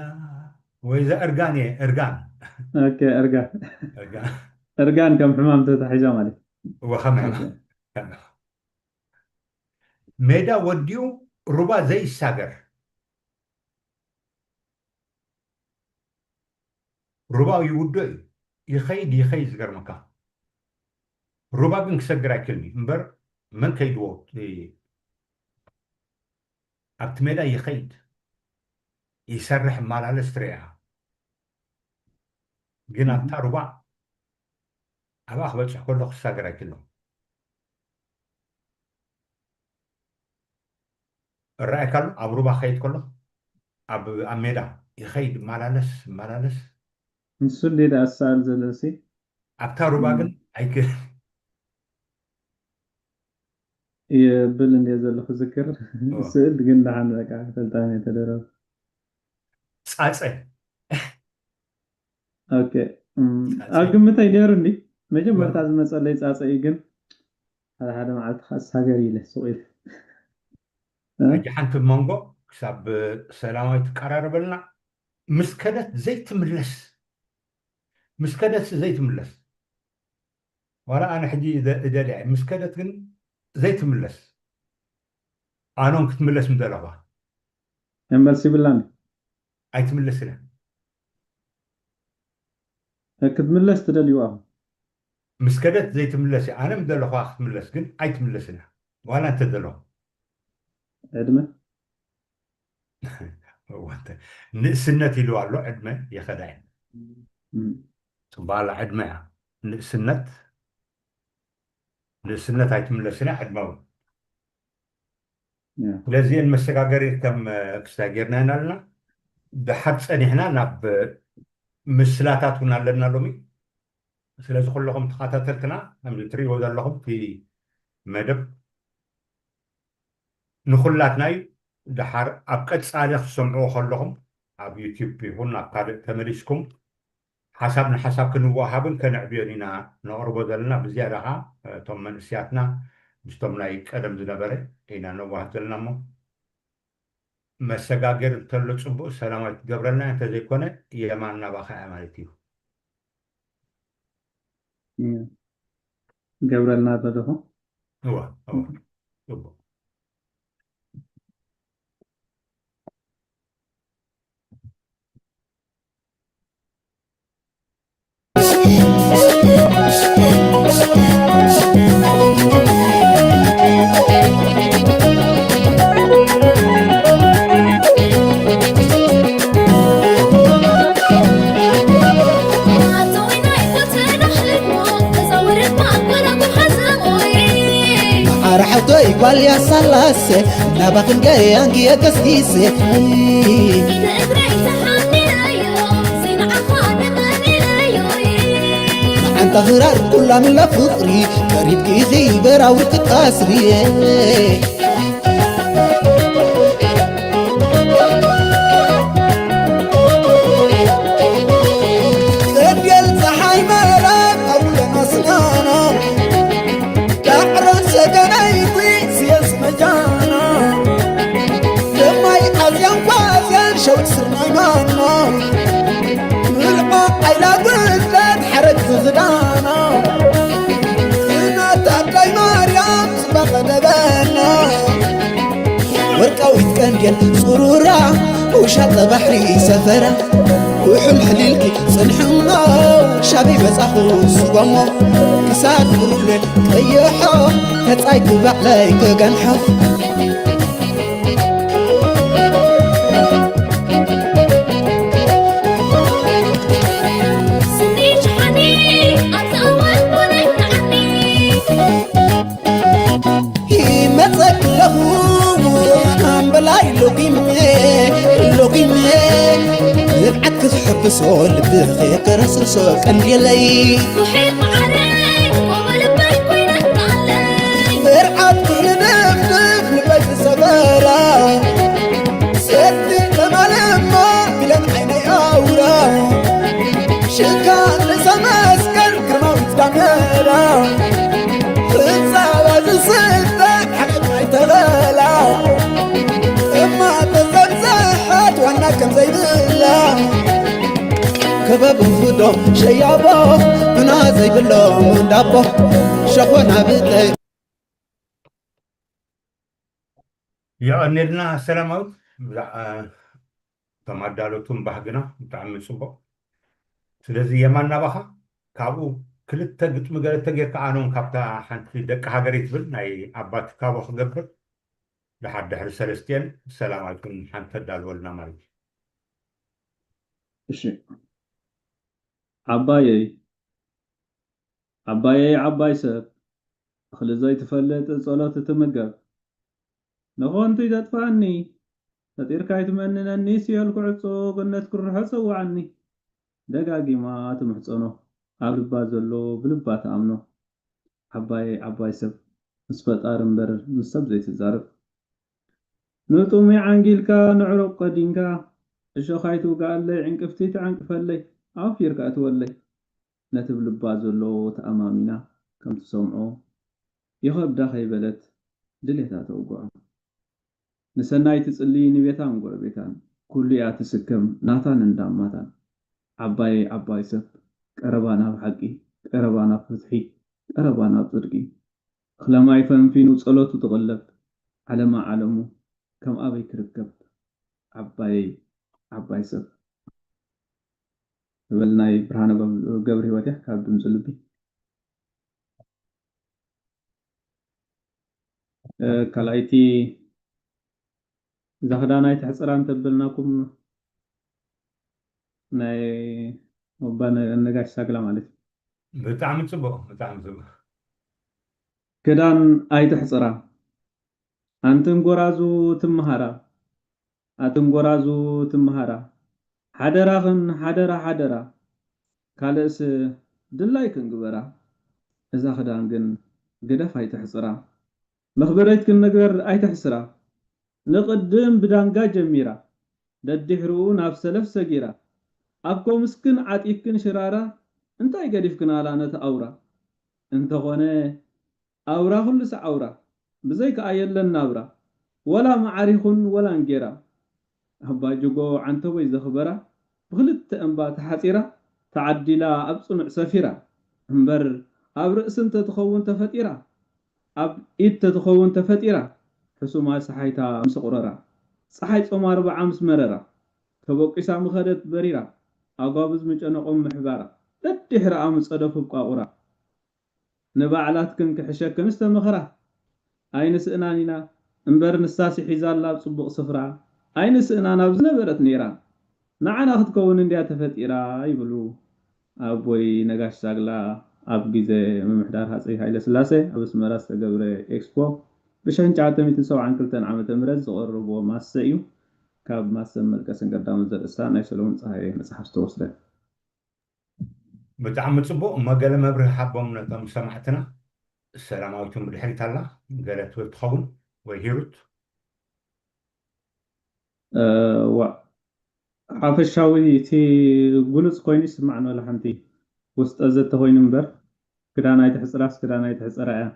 ወይዛ እርጋን እየ እርጋን ኦኬ፣ እርጋን እርጋን እርጋን ከም ሕማም ተታሒዛ ማለት እዩ። ወኸም ሕማም ከም ሜዳ ወዲኡ ሩባ ዘይሳገር ሩባው ይውዶ እዩ ይኸይድ ይኸይድ ዝገርመካ ሩባ ግን ክሰግር ኣይክልኒ እምበር መን ከይድዎ እቲ ኣብቲ ሜዳ ይኸይድ ይሰርሕ ይመላለስ ትርእያ ግን ኣብታ ሩባ ኣብኣ ክበፅሕ ከሎ ክሳገር ኣይክልኒ እረኣየካ ኣሎ ኣብ ሩባ ክኸይድ ከሎ ኣብ ኣብ ሜዳ ይኸይድ ይመላለስ ይመላለስ ንሱ እንዴ ደኣ ዝሰኣል ዘሎ እሲ ኣብታ ሩባ ግን ኣይክ የብል እንዴ ዘሎ ክዝክር ኦ። ስእል ግን ደሓን በቃ ክፈልጣ እየ ተደረብ ፃፀ ኦኬ እም፣ ፃፀ። ኣብ ግምተይ ነይሩ እንዲ መጀመርታ ዝመፀለይ ፃፀ እዩ ግን ሓደ ሓደ መዓልቲ ከዓ ሳገር ኢለ ሱቕ ኢለ እ? ሕጂ ሓንቲ መንጎ ክሳብ ሰላማዊ ትቀራረበልና ምስ ከደት ዘይትምለስ ምስ ከደት ዘይትምለስ ዋላ ኣነ ሕጂ እደ- እደልያ እየ። ምስ ከደት ግን ዘይትምለስ ኣኖን ክትምለስ ምደለኹዋ መልሲ ይብላን ኣይትምለስን እያ ክትምለስ ትደልዩ ኣኹ ምስ ከደት ዘይትምለስ እያ ኣነ ምደለኹዋ ክትምለስ ግን ኣይትምለስን እያ ዋላ እንተደለኹ ዕድመ እወ፣ እንተ- ንእስነት ኢሉ ኣሎ ዕድመ የኸዳ እየ እም፣ ፅባላ ዕድመ እያ ንእስነት ንእስነት ኣይትምለስን እያ ዕድመ እውን ያ። ስለዚአን መሰጋገሪ ከም ክስታይ ጌርና ኢና ኣለና ድሓር ፀኒሕና ናብ ምስላታት እውን ኣለና ሎሚ ስለዚ ኩለኹም ተኸታተልትና ከም ትሪእዎ ዘለኹም እቲ መደብ ንኹላትና እዩ ድሓር ኣብ ቀፃሊ ክትሰምዕዎ ከለኹም ኣብ ዩቲዩብ ይኹን ኣብ ካልእ ተመሊስኩም ሓሳብ ንሓሳብ ክንወሃብን ከነዕብዮን ኢና ነቕርቦ ዘለና ብዝያዳ ከዓ እቶም መንእስያትና ምስቶም ናይ ቀደም ዝነበረ ኢና ነዋህብ ዘለና እሞ መሰጋገር እንተሎ ፅቡቅ ሰላማዊ ትገብረልና እንተዘይኮነ የማን ናባኻ እያ ማለት እዩ ገብረልና ዘለኹ እዋ እዋ ፅቡቅ ሓራሕቶይ ጓል ያሳላሰ ናባኽን ገያንጊ የገስጊሰ ሓንታ ኽራር ኩላ ምላ ፍቕሪ ቀሪብኪ ዘይበራዊ ክትኣስሪ ቀደል ፀሓይ መራ ኣውለማስና ቀንዴል ጽሩራ ውሻጠ ባሕሪ ሰፈራ ውሑል ሕሊልኪ ጽንሕሞ ሻበይ መጻኹ ስጎሞ ክሳድ ብሩለ ቀይሖ ተጻይ ክባዕለይ ክገንሖ ይመጸክ ኣለኹ ኣምበላይ ሎጊመ ሎጊመ ንብዓት ክሕብሶ ልብኺ ክረስርሶ ቀንዴለይ ብርዓት ክርድፍድፍ ልበይ ዝሰበራ ሰቲ ተማለማ ቢለን ዓይነይ ኣውራ ሽካን ርእሰ መስቀል ግርማዊት ዳመራ ፍጻባ ዝስተ ሓቀት ኣይተበላ እማ ተዘብዘሐት ዋና ከም ዘይብላ ክበብ እንፍዶ ሸያቦ ብና ዘይብሎም እንዳቦ ሸኾና ብጠ የቐኔልና ሰላማዊት ብዛዕ እቶም ኣዳለቱን ባህግና ብጣዕሚ ጽቡቕ። ስለዚ የማን ናባኻ ካብኡ ክልተ ግጥሚ ገለ ተጌርካ ኣነውን ካብታ ሓንቲ ደቂ ሃገረይ ትብል ናይ ኣባ ትካቦ ክገብር ድሓር ድሕሪ ሰለስቲኤን ሰላማዊትን ሓንቲ ተዳልወልና ማለት እዩ። እሺ ዓባየይ ዓባየይ ዓባይ ሰብ እኽሊ ዘይትፈልጥ ጸሎት እትምገብ ንኾንቱ ይተጥፍኣኒ ፈጢርካ ይትመንነኒ ሲኦል ክዕጾ ገነት ክርሖ ጸውዓኒ ደጋጊማ ትምሕጸኖ ኣብ ልባ ዘሎ ብልባ ትኣምኖ ዓባየይ ዓባይ ሰብ ምስ ፈጣሪ እምበር ምስ ሰብ ዘይትዛረብ ንጡሙይ ዓንጊልካ ንዕሩቕ ቀዲንካ እሾኽ ኣይትውግኣለይ ዕንቅፍቲ ትዓንቅፈለይ ኣውፊርካ እትወለይ ነቲ ብልባ ዘሎ ተኣማሚና ከም ትሰምዖ ይኸብዳ ከይበለት ድሌታ ተውግዖ ንሰናይ ትጽሊ ንቤታን ጎረቤታን ኩሉ እያ ትስከም ናታን እንዳማታን ዓባየይ ዓባይ ሰብ ቀረባ ናብ ሓቂ ቀረባ ናብ ፍትሒ ቀረባ ናብ ጽድቂ እኽለ ማይ ፈንፊኑ ጸሎቱ ትቕለብ ዓለማ ዓለሙ ከም ኣበይ ክርከብ ዓባየይ ዓባይ ሰብ ትብል ናይ ብርሃነ ገብረሂወት እያ ካብ ድምፂ ልቢ ካልኣይቲ እዛ ክዳን ኣይትሕፅራ እንተበልናኩም ናይ ወባ ነጋሽ ሳግላ ማለት እዩ ብጣዕሚ ፅቡቅ ብጣዕሚ ፅቡቅ ክዳን ኣይትሕፅራ ኣንትን ጎራዙ ትምሃራ ኣትን ጎራዙ ትምሃራ ሓደራኽን ሓደራ ሓደራ ካልእስ ድላይክን ግበራ እዛ ክዳን ግን ግደፍ ኣይትሕፅራ መኽበረይትክን ነገር ኣይትሕስራ ንቕድም ብዳንጋ ጀሚራ ደድሕርኡ ናብ ሰለፍ ሰጊራ ኣብ ኮምስክን ዓጢፍክን ሽራራ እንታይ ገዲፍክናላ ነቲ ኣውራ እንተኾነ ኣውራ ኩሉ ሰዓውራ ብዘይከኣ የለን ናብራ ወላ መዓር ይኹን ወላ እንጌራ ኣባ ጅጎ ዓንተቦይ ዘኽበራ ብኽልተ እምባ ተሓጺራ ተዓዲላ ኣብ ጽኑዕ ሰፊራ እምበር ኣብ ርእሲ እንተትኸውን ተፈጢራ ኣብ ኢድ ተትኸውን ተፈጢራ ሕሱማ ሰሓይታ ምስ ኣቑረራ ጸሓይ ጾም ኣርብዓ ምስ መረራ ተበቂሳ ምኸደት በሪራ ኣጓብዝ ምጨነቖም ምሕባራ ደድሕርኣ ምጸደፉ ብቋቑራ ንባዕላትክን ክሕሸክን ዝተመኽራ ኣይንስእናን ኢና እምበር ንሳሲ ሒዛላ ኣብ ጽቡቕ ስፍራ ኣይንስእናን ኣብ ዝነበረት ነይራ ንዓና ክትከውን እንድያ ተፈጢራ ይብሉ ኣቦይ ነጋሽ ሳግላ ኣብ ግዜ ምምሕዳር ሃፀይ ሃይለ ስላሴ ኣብ ኣስመራ ዝተገብረ ኤክስፖ ብሸንጫ ዓተሚትን ሰብዓን ክልተን ዓመተ ምህረት ዝቐረብዎ ማሰ እዩ ካብ ማሰ መልቀስን ቀዳሞት ዘርእስታ ናይ ሰለሙን ፀሃየ መፅሓፍ ዝተወስደ ብጣዕሚ ፅቡቅ እሞ ገለ መብርሂ ሃቦም ነቶም ሰማዕትና ሰላማዊት እውን ብድሕሪት ኣላ ገለ ትብል ትኸውን ወይ ሂሩት ዋእ ሓፈሻዊ እቲ ግሉፅ ኮይኑ ይስማዕ ንበላ ሓንቲ ውስጠ ዘተኮይኑ እምበር ክዳን ኣይትሕፅራስ ክዳን ኣይትሕፅራ እያ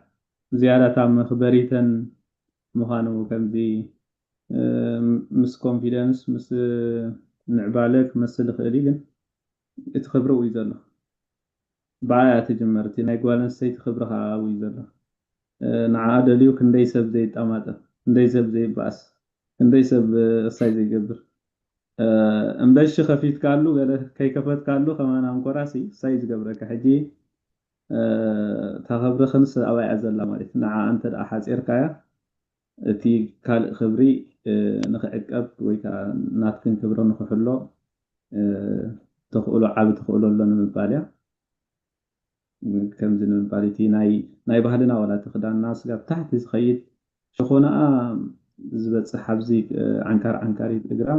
ዝያዳ እታ መክበሪተን ምዃኑ ከምዚ ምስ ኮንፊደንስ ምስ ምዕባለ ክመስል ይኽእል እዩ ግን እቲ ክብሪ ውይ ዘሎ ብዓያ ትጅመር እቲ ናይ ጓል ኣንስተይቲ ክብሪ ከዓ ውይ ዘሎ ንዓ ደልዩ ክንደይ ሰብ ዘይጣማጠ ክንደይ ሰብ ዘይበኣስ ክንደይ ሰብ እሳይ ዘይገብር። እምበሺ ከፊትካሉ ገለ ከይከፈትካሉ ከማን ኣንኮራሲ እሳይ ዝገብረካ። ሕጂ እታ ክብሪ ክንስ ኣብኣ እያ ዘላ ማለት እዩ። ንዓ እንተ ደኣ ሓፂርካያ እቲ ካልእ ክብሪ ንክዕቀብ ወይ ከዓ ናትክን ክብሪ ንክሕሎ ተኽእሎ ዓቢ ተኽእሎ ኣሎ ንምባል እያ። ከምዚ ንምባል እቲ ናይ ናይ ባህልና ዋላ እቲ ክዳንና ስጋብ ታሕቲ ዝኸይድ ሸኾናኣ ዝበፅሕ ኣብዚ ዓንካር ዓንካሪት እግራ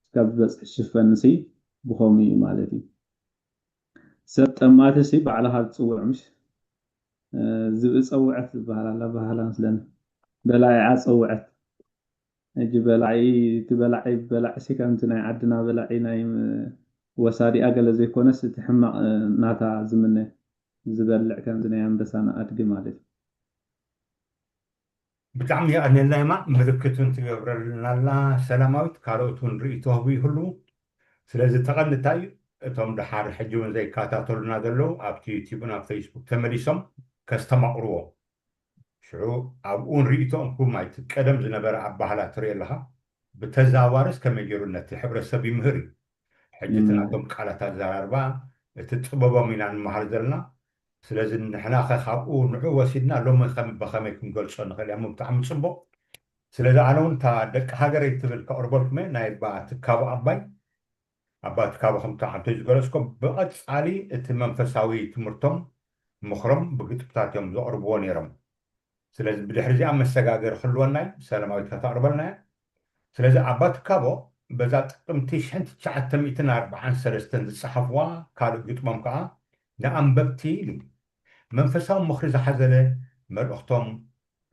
ስጋብ ዝበፅሕ ሽፈንሲ ብኸምኡ እዩ ማለት እዩ። ሰብ ጠማትሲ ባዕልኻ ትፅውዕ ምሽ ዝብኢ ፀውዐት ዝበሃል ኣላ ባህላ ምስለኒ በላዒዓ ፀውዐት። ሕጂ በላዒ እቲ በላዒ በላዕሲ ከምቲ ናይ ዓድና በላዒ ናይ ወሳዲኣ ገለ ዘይኮነስ እቲ ሕማቕ ናታ ዝምነ ዝበልዕ ከምዚ ናይ ኣንበሳና ኣድጊ ማለት እዩ። ብጣዕሚ የቐንየልና የማ ምልክት እውን ትገብረልና ኣላ ሰላማዊት። ካልኦት እውን ርእይቶ ህቡ ይህልዉ። ስለዚ ተቐንዲ እንታይ እዩ እቶም ደሓር ሕጂ እውን ዘይከታተሉና ዘለዉ ኣብቲ ዩቲዩብን ኣብ ፌስቡክ ተመሊሶም ከስተማቕርዎ ሽዑ ኣብኡ ንርእይቶ እንኩም ኣይትቀደም ዝነበረ ኣባህላ ትርኢ ኣለኻ። ብተዛዋርስ ከመይ ገይሩ ነቲ ሕብረተሰብ ይምህር እዩ። ሕጂ እቲ ናቶም ቃላት ኣዘራርባ እቲ ጥበቦም ኢና ንመሃር ዘለና። ስለዚ ንሕና ኸ ካብኡ ንዑ ወሲድና ሎሚ ከም በኸመይ ክንገልጾ ንኽእል እያ ብጣዕሚ ጽቡቕ። ስለዚ ኣነ እውን እታ ደቂ ሃገረይ ትብል ከቕርበልኩም እየ ናይ ኣባ ትካቦ ኣባይ ኣባ ትካቦ ከምቲ ዓንቶ ዝገለጽኮ ብቐጻሊ እቲ መንፈሳዊ ትምህርቶም ምኽሮም ብግጥምታት እዮም ዘቕርብዎ ነይሮም። ስለዚ ብድሕሪ እዚኣ መሰጋገሪ ክህልወና እዩ። ሰላማዊት ከተቕርበልና እያ። ስለዚ ኣባ ትካቦ በዛ ጥቅምቲ ሽሕን ትሽዓተ ሚእትን ኣርባዓን ሰለስተን ዝጸሓፍዋ ካልእ ግጥሞም ከኣ ንኣንበብቲ ኢሉ መንፈሳዊ ምኽሪ ዝሓዘለ መልእኽቶም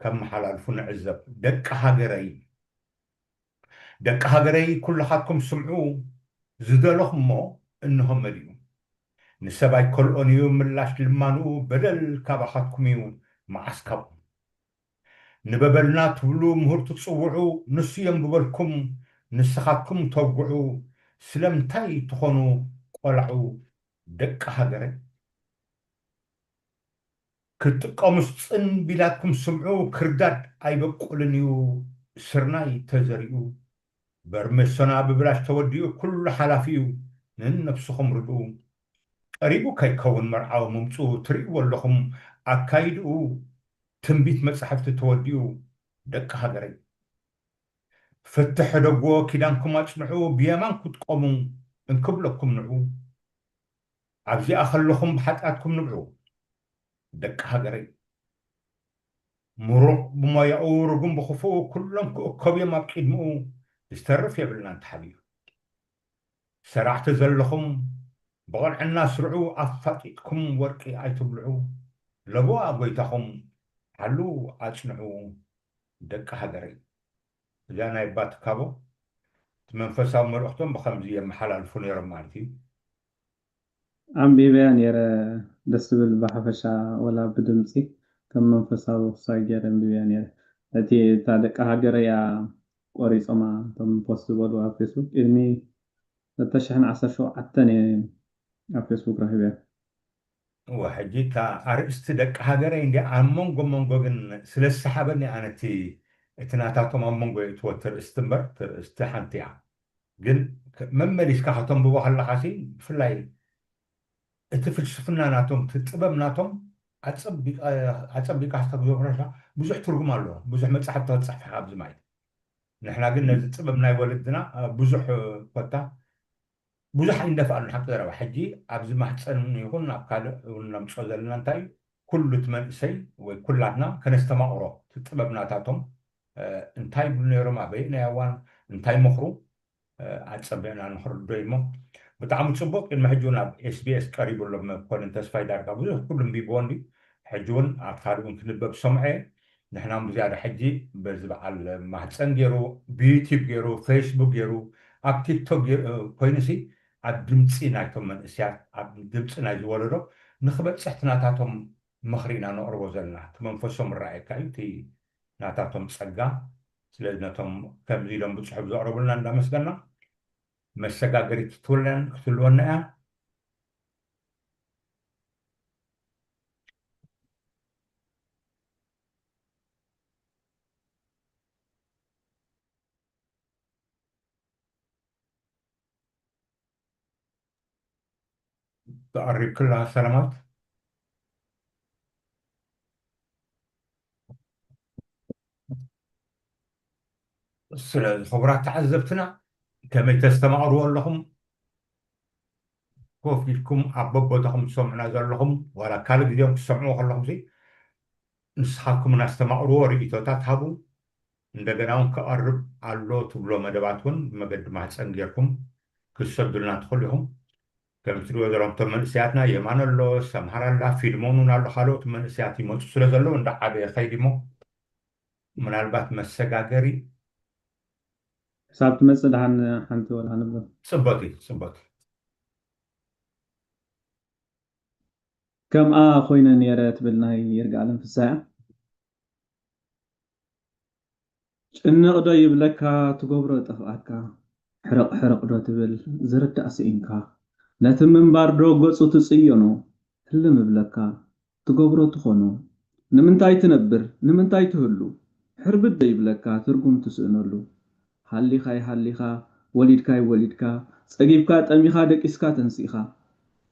ከመሓላልፉ ንዕዘብ። ደቂ ሃገረይ ደቂ ሃገረይ ኩልኻትኩም ስምዑ ዝደለኹሞ እንሆ መሊኡ። ንሰብ ኣይከልኦን እዩ ምላሽ ልማንኡ በደል ካባኻትኩም እዩ መዓስ ካብኡ ንበበልና ትብሉ ምሁር ትጽውዑ ንሱ የንብበልኩም ንስኻትኩም ተውግዑ ስለምንታይ ትኾኑ ቆላዑ ደቂ ሃገረ ክትጥቀሙስ ጽን ቢላትኩም ስምዑ ክርዳድ ኣይበቁልን እዩ ስርናይ ተዘሪኡ በርሜሶና ብብላሽ ተወዲኡ ኩሉ ሓላፊ እዩ ንነብስኹም ርድኡ ቀሪቡ ከይከውን መርዓዊ ምምፅኡ ትርእይዎ ኣለኹም ኣካይድኡ ትንቢት መፃሕፍቲ ተወዲኡ ደቂ ሃገረይ ፍትሕ ሕደግዎ ኪዳንኩም ኣፅንዑ ብየማን ክትቆሙ እንክብለኩም ንዑ ኣብዚኣ ከለኹም ብሓጢኣትኩም ንብዑ ደቂ ሃገረይ ምሩቕ ብሞያኡ ርጉም ብኽፉኡ ኩሎም ክእከቡ እዮም ኣብ ቂድምኡ ዝተርፍ የብልናን ተሓቢኡ ሰራሕቲ ዘለኹም ብቕንዕና ስርዑ ኣፋጢጥኩም ወርቂ ኣይትብልዑ ለበዋ ጎይታኹም ሓሉ ኣፅንዑ ደቂ ሃገረይ እዚኣ ናይ ኣባ ትካቦ እቲ መንፈሳዊ መልእኽቶም ብኸምዚ የመሓላልፉ ነይሮም ማለት እዩ ኣንቢበያ ነይረ ደስ ዝብል ብሓፈሻ ወላ ብድምፂ ከም መንፈሳዊ ክሳይ ገይረ ኣንቢበያ ነይረ እቲ እታ ደቂ ሃገረያ ቆሪፆማ እቶም ፖስት ዝበሉ ኣብ ፌስቡክ ቅድሚ ክልተ ሽሕን ዓሰርተ ሸውዓተን እየ ኣብ ፌስቡክ ረኺበያ እወ ሕጂ እታ ኣርእስቲ ደቂ ሃገረይ እንዲ ኣብ መንጎ መንጎ ግን ስለ ዝሰሓበኒ ኣነ እቲ እቲ ናታቶም ኣብ መንጎ እየ እትወ ትርእስቲ እምበር ትርእስቲ ሓንቲ እያ ግን መመሊስካ ከተንብቦ ከለኻ ሲ ብፍላይ እቲ ፍልስፍና ናቶም እቲ ጥበብ ናቶም ኣፀቢቃ ክተግዞ ብዙሕ ትርጉም ኣለዎ ብዙሕ መፅሓፍ ተክፅሕፍ ኢኻ ኣብዚ ማለት ንሕና ግን ነዚ ጥበብ ናይ ወለድና ብዙሕ ኮታ ብዙሕ ኣይንደፍኣሉን ሓቂ ዘረባ ሕጂ ኣብዚ ማህፀን ይኹን ኣብ ካልእ እውን ነምፅኦ ዘለና እንታይ እዩ ኩሉ እቲ መንእሰይ ወይ ኩላትና ከነስተማቕሮ እቲ ጥበብ ናታቶም እንታይ ይብሉ ነይሮም ኣበይ ናይ ኣዋን እንታይ ምኽሩ ኣፀቢቕና ንኽርዶ እሞ ብጣዕሚ ፅቡቅ ቅድሚ ሕጂ እውን ኣብ ኤስቢኤስ ቀሪቡ ኣሎ መኮንን ተስፋይ ዳርጋ ብዙሕ ኩሉ ንቢብዎ እንዲ ሕጂ እውን ኣብ ካልእ እውን ክንበብ ሰምዖ ንሕና ብዝያዳ ሕጂ በዚ በዓል ማህፀን ገይሩ ብዩቲብ ገይሩ ፌስቡክ ገይሩ ኣብ ቲክቶክ ኮይኑሲ ኣብ ድምፂ ናይቶም መንእስያት ኣብ ድምፂ ናይ ዝወለዶ ንክበፅሕ ትናታቶም ምኽሪ ኢና ነቕርቦ ዘለና እቲ መንፈሶም ራእየካ እዩ እቲ ናታቶም ፀጋ ስለዚ ነቶም ከምዚ ኢሎም ብፅሑፍ ዘቕረቡልና እንዳመስገና መሰጋገሪት ክትህልወና እያ ተቐሪብክላ ሰላማዊት። ስለዚ ክቡራት ተዓዘብትና፣ ከመይ ተስተማቕርዎ ኣለኹም? ኮፍ ኢልኩም ኣብ በቦታኹም ትሰምዑና ዘለኹም፣ ዋላ ካልእ ግዜኦም ክትሰምዕዎ ከለኹም ሲ፣ ንስኻትኩም እናስተማቕርዎ ርእይቶታት ሃቡ። እንደገና እውን ክቐርብ ኣሎ ትብሎ መደባት እውን ብመገዲ ማህፀን ጌርኩም ክትሰዱልና ትኽእሉ ኢኹም። ከም ትሪእዎ ዘለኹም እቶም መንእሰያትና፣ የማነ ኣሎ፣ ሰምሃር ኣላ፣ ፊልሞን እውን ኣሎ፣ ካልኦት መንእሰያት ይመፁ ስለ ዘለዉ እንዳዓበየ ኸይድ እሞ፣ ምናልባት መሰጋገሪ ክሳብ ትመጽእ ደሓን ሓንቲ ወላ ንብሎ። ጽቡቅ እዩ፣ ጽቡቅ እዩ። ከምኣ ኮይነ ነይረ ትብል ናይ ይርጋለም ፍስሃ። ጭንቕ ዶ ይብለካ ትገብሮ ጠፍኣካ፣ ሕርቕ ሕርቕ ዶ ትብል ዝርዳእ ስኢንካ፣ ነቲ ምንባር ዶ ገጹ ትጽየኖ፣ ህልም እብለካ ትገብሮ ትኾኖ፣ ንምንታይ ትነብር ንምንታይ ትህሉ፣ ሕርብድ ዶ ይብለካ ትርጉም ትስእነሉ፣ ሃሊኻይ ሃሊኻ ወሊድካይ ወሊድካ፣ ጸጊብካ ጠሚኻ ደቂስካ ተንሲእኻ፣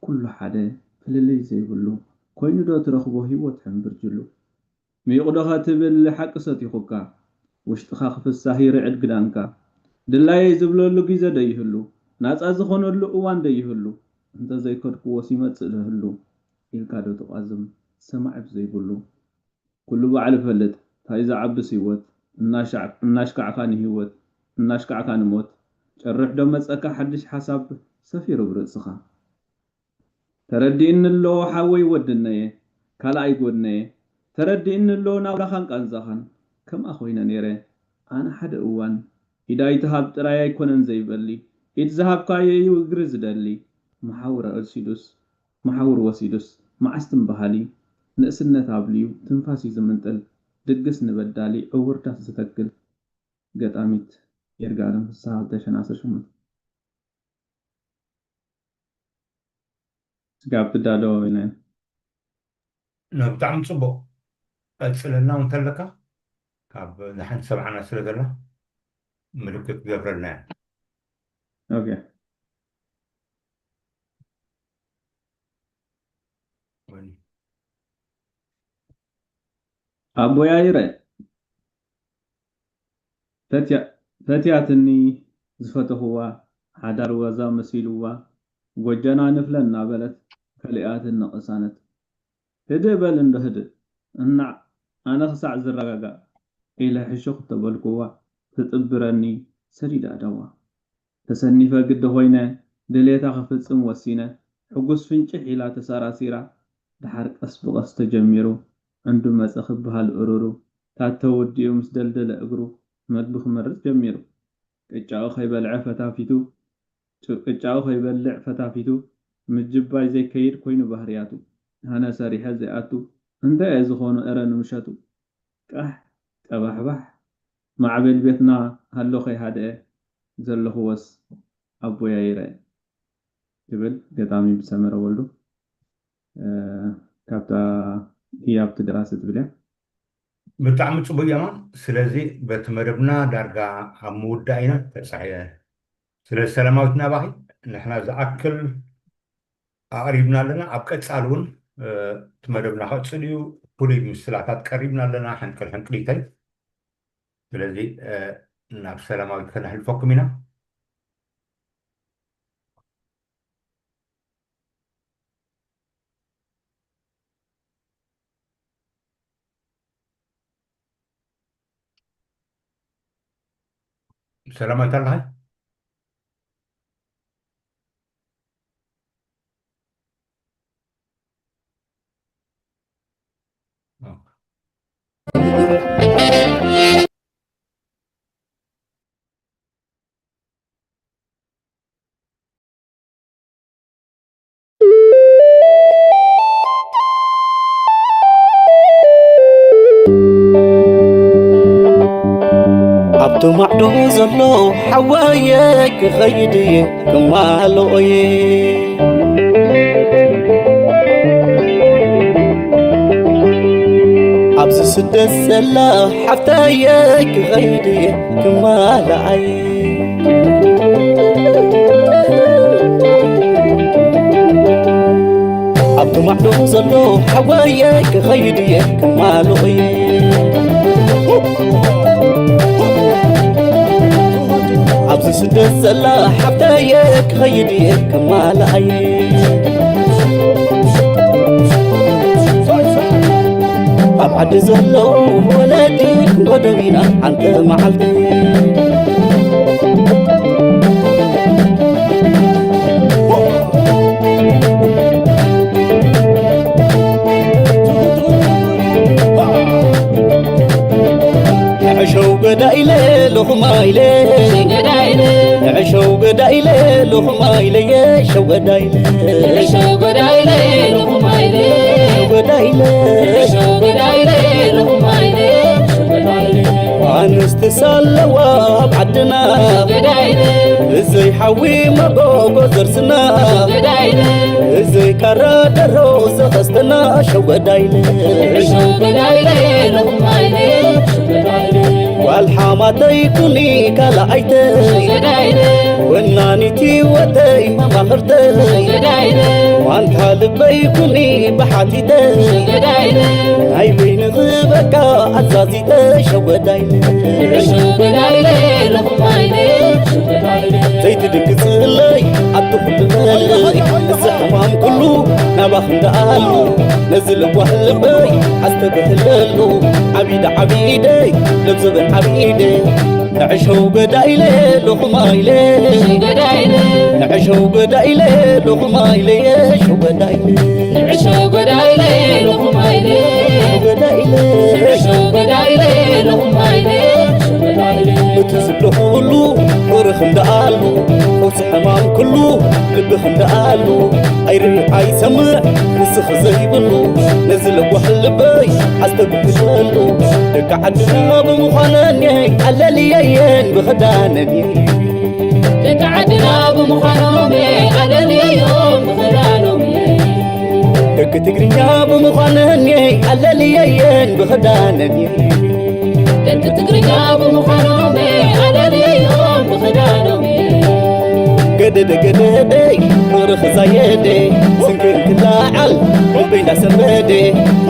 ኩሉ ሓደ ፍልልይ ዘይብሉ፣ ኮይኑ ዶ ትረኽቦ ህይወት ሕምብርጅሉ። ሚቑ ዶ ኸትብል ሓቂ ሰቲኹካ፣ ውሽጥኻ ክፍሳህ ይርዕድ ግዳንካ። ድላየይ ዝብለሉ ግዜ ዶ ይህሉ፣ ናጻ ዝኾነሉ እዋን ዶ ይህሉ፣ እንተ ዘይከድክዎስ ይመጽእ ዶ ህሉ፣ ኢልካ ዶ ትቋዝም ሰማዒ ብዘይብሉ። ኩሉ ባዕሉ ይፈልጥ ታይ ዝዓብስ ህይወት፣ እናሻዕ-፣ እናሽካዕካ ንህይወት፣ እናሽካዕካ ንሞት፣ ጨርሕ ዶ መጸካ ሓድሽ ሓሳብ ሰፊሩ ብርእስኻ። ተረዲእኒ ኣሎ ሓወይ ወድነየ፣ ካልኣይ ጎድነየ፣ ተረዲእኒ ኣሎ ናብራኻን ቃንዛኻን፣ ከምኣ ኮይነ ነይረ ኣነ ሓደ እዋን። ኢድ ኣይትሃብ ጥራይ ኣይኮነን ዘይበሊ፣ ኢድ ዝሃብካዮ እዩ እግሪ ዝደሊ። መሓውር ወሲዱስ፣ መሓውር ወሲዱስ፣ መዓስ ትም በሃሊ፣ ንእስነት ኣብልዩ ትንፋስ እዩ ዝምንጥል፣ ድግስ ንበዳሊ ዕውር ዳስ ዝተክል። ገጣሚት ይርጋለም ፍስሃ፣ ክልተ ሽሕን ዓሰርተ ሸሞንተ። ስጋብ ትዳሎ ኢለን። ነ-፣ ብጣዕሚ ጽቡቕ። ቀጽለልና እውን እንተለካ፣ ካብ ንሓንቲ ሰብዓና ስለ ዘላ፣ ምልክት ትገብረልና እያ። ኦኬ። ወኒ። ኣቦያ ይረ። ፈትያ-፣ ፈትያትኒ ዝፈተኽዋ፣ ሓዳር ዋዛ መሲልዋ፣ ጎጆና ንፍለ እናበለት ከሊኣትኒ ቅሳነት። ህድእ በል እንዶ ህድእ፣ እናዕ፣ ኣነ ክሳዕ ዝረጋጋእ፣ ኢለ ሕሹኽ እንተበልክዋ፣ ትጥብረኒ ሰዲዳ ደዋ። ተሰኒፈ ግዲ ኾይነ፣ ድሌታ ክፍጽም ወሲነ፣ ሕጉስ ፍንጭሕ ኢላ ተሰራሲራ፣ ደሓር ቀስ ብቐስ ተጀሚሩ፣ ዕንዱ መጸ ክበሃል እሩሩ፣ ታተወዲኡ ምስ ደልደለ እግሩ፣ መግቢ ክመርጽ ጀሚሩ። ቅጫኡ ከይበልዐ ፈታፊቱ፣ ጭ-፣ ቅጫኡ ከይበልዕ ፈታፊቱ፣ ምጅባይ ዘይከይድ ኮይኑ ባህርያቱ። ኣነ ሰሪሐ ዘይኣቱ፣ እንታይ እየ ዝኾኑ እረ ንምሸቱ። ቃሕ፣ ቀባሕባሕ፣ ማዕበል ቤትና ሃሎ ከይሃድአ፣ ዘለኹዎስ ኣቦያ ይርአ። ትብል ገጣሚ ብሰመረ ወልዱ፣ እ፣ ካብታ ህያብቲ ደራሲ ትብል እያ። ብጣዕሚ ጽቡቅ የማን። ስለዚ በቲ መደብና ዳርጋ ኣብ ምውዳእ ኢና። ተጻሕየ። ስለዚ ሰላማዊት ናባኺ ንሕና ዝኣክል ኣቕሪብና ኣለና። ኣብ ቀጻሊ እውን፣ እ፣ እቲ መደብና ክቕጽል እዩ። ፍሉይ ምስላታት ቀሪብና ኣለና። ሕንቅል ሕንቅሊተይ። ስለዚ፣ እ፣ ናብ ሰላማዊት ከነሕልፈኩም ኢና። ሰላማዊት ኣለኻ? ኣብቲ ማዕዶ ዘሎ ሓወየ ክኸይድ እየ ክማልኦ እየ። ኣብዚ ስደት ዘላ ሓፍተየ ክኸይድ እየ ክማልኣ እየ። ማዕዶ ዘሎ ሓወየ ክኸይድ እየ ክማልኦ እየ ኣብዚ ስደት ዘላ ሓፍተየ ክኸይድ እየ ክማልኣ እየ ኣብ ዓዲ ዘለዉ ወለዲ ክንጎደብ ኢና ሓንቲ መዓልቲ ንዕሸው ገዳ ኢለ ሎኹማ ኢለ ንዕሸው ገዳ ኢለ ሎኹማ ኢለ የሸው ገዳ ኢለ ገዳ ኢለ ኣንስቲ ሳለዋ ኣብ ዓድና እዘይ ሓዊ መጎጎ ዘርስና እዘይ ካራ ደሮ ዘኸስተና ሸው ገዳ ኢለ ጓል ሓማተይ ኩኒ ካልኣይተይ ወናኒት ህይወተይ መማኽርተይ ዋንታ ልበይ ኩኒ ብሓቲተይ ናይ በይንኺ በቃ ኣዛዚተይ ሸወዳይ ዘይትድግጽለይ ኣቲ ኩሉ በለይ እዚ ሕማም ኩሉ ናባኺ እንዳኣሉ ነዚ ለዋህ ልበይ ኣስተብህለሉ ዓቢደ ዓቢደይ ለብዘበን ዓቢደይ ንዕሸው ገዳይለ ሎኹማ ኢለ ንዕሸው ገዳይለ ሎኹማ ኢለ የሸው ገዳይለ ንዕሸው ገዳይለ ሎኹማ ኢለ ገዳይለ ንዕሸው ገዳይለ ሎኹማ ኢለ እቲ ዝብሎ ኩሉ ኖርኽ እንዳኣሉ ፈውሲ ሕማም ኩሉ ልብኽ እንዳኣሉ ኣይርኢ ኣይሰምዕ ንስኽ ዘይብሉ ነዚ ለዋህ ልበይ ኣስተብህለሉ ደቂ ዓድና ብምዃነን እየ ኣለልየየን ብኽዳነን እየ ደቂ ዓድና ብምዃኖም እየ ኣለልየዮም ብኽዳኖም እየ ደቂ ትግርኛ ብምዃነን እየ ኣለልየየን ብኽዳነን እየ ደቂ ትግርኛ ብምዃኖም እየ ኣለልየዮም ብኽዳኖም እየ ገደደ ገደደይ ኖርኽ ዛየደ ስንክን ክላዓል ልበይ እንዳሰመደ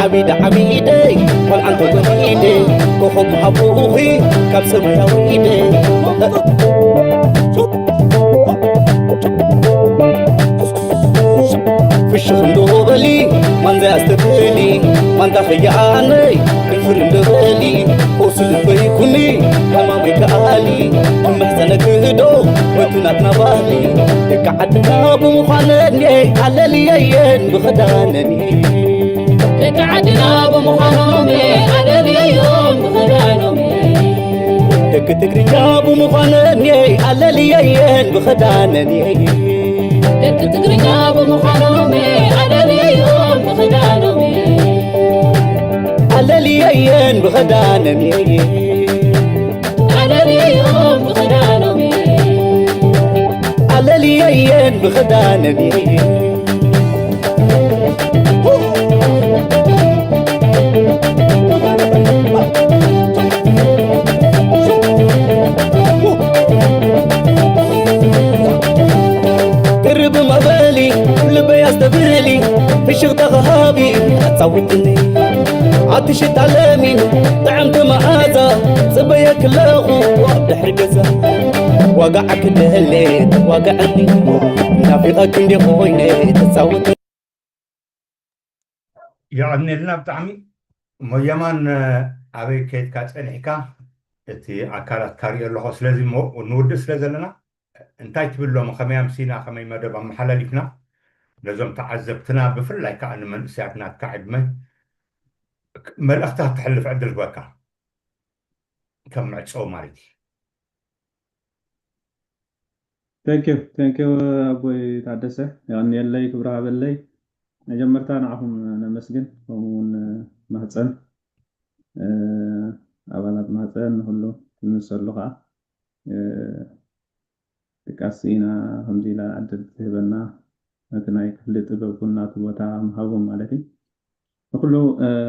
ዓቢደ ዓቢደ ቆልዓ እንተወሊደ ኮኾብ ሃቡኺ ካብ ሰማይ ኣውሪደ ፍሽኽ እንዶ በሊ ማንዛ ኣስተብህሊ ማንታ ኸያኣነይ ክፍር እንዶ በሊ ፈውሲ ልበይ ኩኒ ሕማመይ ከኣሊ ክምሕፀነክዶ በቲ ናትና ባህሊ ደቂ ዓድና ብምዃነን እየ ኣለልየየን ብኽዳነን እየ ደቂ ዓድና ብምዃኖም እየ ኣለልየዮም ብኽዳኖም እየ ደቂ ትግርኛ ብምዃነን እየ ኣለልየየን ብኽዳነን እየ ደቂ ትግርኛ ብምዃኖም እየ ኣለልየዮም ብኽዳኖም እየ ኣለልየየን ብኽዳነን እየ ኣለልየዮም ብኽዳኖም እየ ኣለልየየን ብኽዳነን እየ ቅርብ መበሊ ልበይ ኣስተብህሊ ፍሽኽታ ኸሃቢ ኣጻውትኒ ኣቲ ሽታ ለሚን ጥዕምቲ መዓዛ ጽበየክ ኣለኹ ኣብ ድሕሪ ገዛ ዋጋዓ ክደሌ ተዋጋዕኒ ናፊቐክ እንዲ ኮይነ ተጻውት የቐንየልና ብጣዕሚ ሞየማን ኣበይ ከይድካ ፀኒሕካ እቲ ኣካላት ካሪኦ ኣለኹ ስለዚ ንውድእ ስለ ዘለና እንታይ ትብል ሎሚ ከመይ ኣምሲና ከመይ መደብ ኣመሓላሊፍና ነዞም ተዓዘብትና ብፍላይ ከዓ ንመንእሰያት ናትካ ዕድመ መልእኽቲ ክተሕልፍ ዕድል ግበካ ከም መዕፀዊ ማለት እዩ Thank you thank you ኣቦይ ታደሰ የቐንየለይ ክብሪ ሃበለይ መጀመርታ ንዓኹም ነመስግን ከምኡ እውን ማህፀን ኣባላት ማህፀን ንኩሉ ትምሰሉ ከዓ ድቃስ ስኢና ከምዚ ኢላ ዕድል ትህበና ነቲ ናይ ክፍሊ ጥበብ እውን ናቱ ቦታ ምሃቦም ማለት እዩ ንኩሉ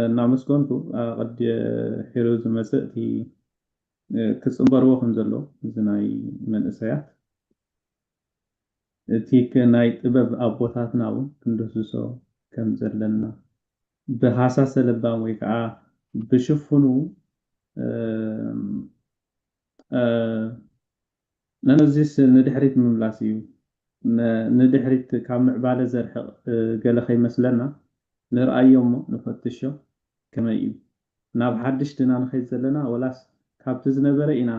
እናመስገንኩ ቅድሒሩ ዝመፅእ እቲ ክፅበርዎ ከም ዘለዎ እዚ ናይ መንእሰያት እቲ ናይ ጥበብ ኣቦታትና እውን ክንድህስሶ ከም ዘለና ብሃሳሰ ለባም ወይ ከዓ ብሽፍኑ ነዚስ ንድሕሪት ምምላስ እዩ። ንድሕሪት ካብ ምዕባለ ዘርሕቕ ገለ ከይመስለና ንርኣዮ እሞ ንፈትሾ። ከመይ እዩ ናብ ሓድሽ ድና ንኸይድ ዘለና፣ ወላስ ካብቲ ዝነበረ ኢና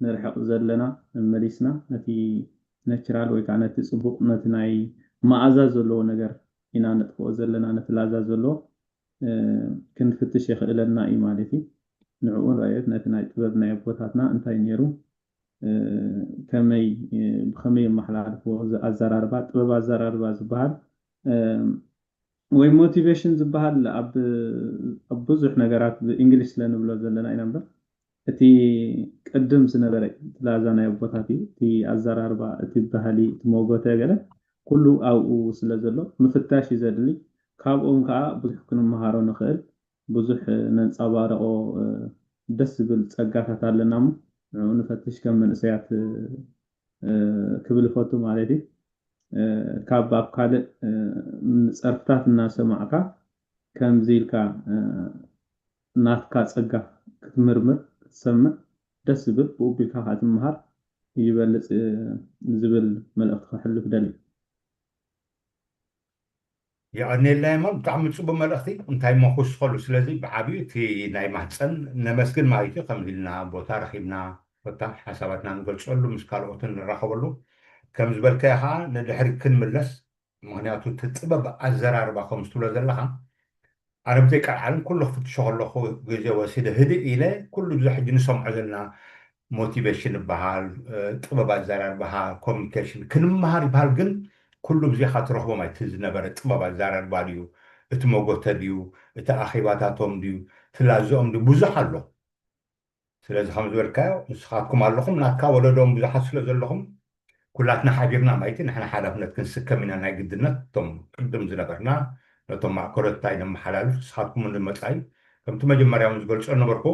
ንርሕቕ ዘለና? መሊስና ነቲ ነችራል ወይ ከዓ ነቲ ፅቡቕ፣ ነቲ ናይ መኣዛ ዘለዎ ነገር ኢና ነጥፍኦ ዘለና፣ ነቲ ላዛ ዘለዎ ክንፍትሽ የኽእለና እዩ ማለት እዩ። ንዕኡ ንርኣዮ፣ ነቲ ናይ ጥበብ ናይ ኣቦታትና እንታይ ነይሩ፣ ከመይ ብኸመይ የመሓላልፍዎ፣ ኣዘራርባ፣ ጥበብ ኣዘራርባ ዝበሃል ወይ ሞቲቬሽን ዝበሃል ኣብ ብዙሕ ነገራት ብእንግሊሽ ስለ ንብሎ ዘለና ኢና እምበር፣ እቲ ቅድም ዝነበረ እቲ ላዛ ናይ ኣቦታት እዩ። እቲ ኣዘራርባ፣ እቲ ባህሊ፣ እቲ መጎተ ገለ ኩሉ ኣብኡ ስለ ዘሎ ምፍታሽ እዩ ዘድሊ። ካብኦም ከዓ ብዙሕ ክንመሃሮ ንኽእል፣ ብዙሕ ነንፃባረቆ ደስ ዝብል ፀጋታት ኣለና እሞ ንዕኡ ንፈትሽ ከም መንእሰያት ክብል ይፈቱ ማለት እዩ። ካብ ኣብ ካልእ ጸርፍታት እናሰማዕካ ከምዚ ኢልካ ናትካ ጸጋ ክትምርምር ክትሰምዕ ደስ ዝብል፣ ብኡ ቢልካ ከዓ ትምሃር ይበልጽ ዝብል መልእኽቲ ከሕልፍ ደሊ። የቐንየልና እሞ ብጣዕሚ ፅቡቅ መልእኽቲ። እንታይ እሞ ክውስኸሉ? ስለዚ ብዓብዩ እቲ ናይ ማህፀን ነመስግን ማለት እዩ። ከምዚ ኢልና ቦታ ረኺብና ኮታ ሓሳባትና ንገልፀሉ፣ ምስ ካልኦትን ንራኸበሉ። ከም ዝበልካዮ ከዓ ንድሕሪት ክንምለስ፣ ምክንያቱ እቲ ጥበብ ኣዘራርባ ከም ዝትብሎ ዘለካ ኣነ ብዘይቀልዓለም ኩሉ ክፍትሾ ከለኩ ግዜ ወሲደ ህድእ ኢለ ኩሉ እዚ ሕጂ ንሰምዖ ዘለና ሞቲቬሽን ይበሃል፣ ጥበብ ኣዘራርባኻ፣ ኮሚኒኬሽን ክንመሃር ይበሃል። ግን ኩሉ ብዚኻ ትረኽቦ ማለት ዝነበረ ጥበብ ኣዘራርባ ድዩ፣ እቲ መጎተ ድዩ፣ እቲ ኣኼባታቶም ድዩ፣ ትላዝኦም ድዩ፣ ብዙሕ ኣሎ። ስለዚ ከም ዝበልካዮ ንስኻትኩም ኣለኹም፣ ናትካ ወለዶም ብዙሓት ስለ ዘለኹም ኩላትና ሓቢርና ማለት ንሕና ሓላፍነት ክንስከም ኢና። ናይ ግድነት እቶም ቅድም ዝነበርና ነቶም ማእከሎት እንታይ ነመሓላልፍ፣ ንስኻትኩም እውን ንመጻኢ ከምቲ መጀመርያ እውን ዝገልጾ ነበርኩ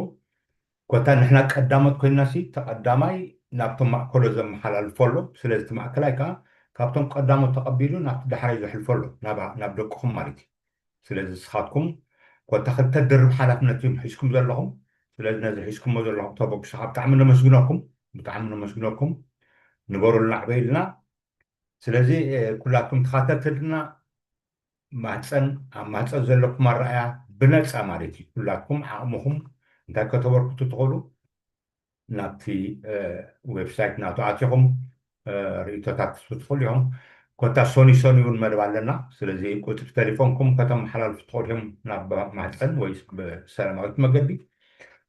ኮታ ንሕና ቀዳሞት ኮይንና ሲ ተቐዳማይ ናብቶም ማእከሎ ዘመሓላልፎ ኣሎ። ስለዚ እቲ ማእከላይ ከዓ ካብቶም ቀዳሞት ተቐቢሉ ናብቲ ዳሕራይ ዘሕልፎ ኣሎ፣ ናብ ደቅኹም ማለት እዩ። ስለዚ ንስኻትኩም ኮታ ክልተ ድርብ ሓላፍነት እዮም ሒዝኩም ዘለኹም። ስለዚ ነዚ ሒዝኩሞ ዘለኹም ተበግሶ ከዓ ብጣዕሚ ነመስግነኩም፣ ብጣዕሚ ነመስግነኩም። ንበሩልና ዕበዩልና። ስለዚ ኩላትኩም ተኻተልትና ማህፀን ኣብ ማህፀን ዘለኩም ኣረኣያ ብነፃ ማለት እዩ። ኩላትኩም ዓቕምኹም እንታይ ከተበርክቱ ትኽእሉ ናብቲ ዌብሳይት ናቱ ኣቲኹም ርእቶታት ክትህቡ ትኽእሉ ኢኹም። ኮታ ሶኒ ሶኒ እውን መደብ ኣለና። ስለዚ ቁፅሪ ቴሌፎንኩም ከተመሓላልፉ ትኽእሉ ኢኹም ናብ ማህፀን ወይ ብሰላማዊት መገዲ።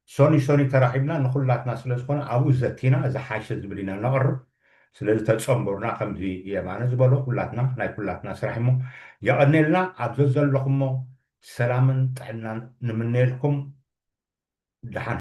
ሶኒ ሶኒ ተራኺብና ንኹላትና ስለ ዝኾነ ኣብኡ ዘቲና ዝሓሸ ዝብል ኢና ነቕርብ። ስለዚ ተፀንበሩና፣ ከምዚ የማነ ዝበሎ ኩላትና ናይ ኩላትና ስራሕ እሞ የቐኔልና። ኣብ ዘዘለኹሞ ሰላምን ጥዕናን ንምነየልኩም። ደሓን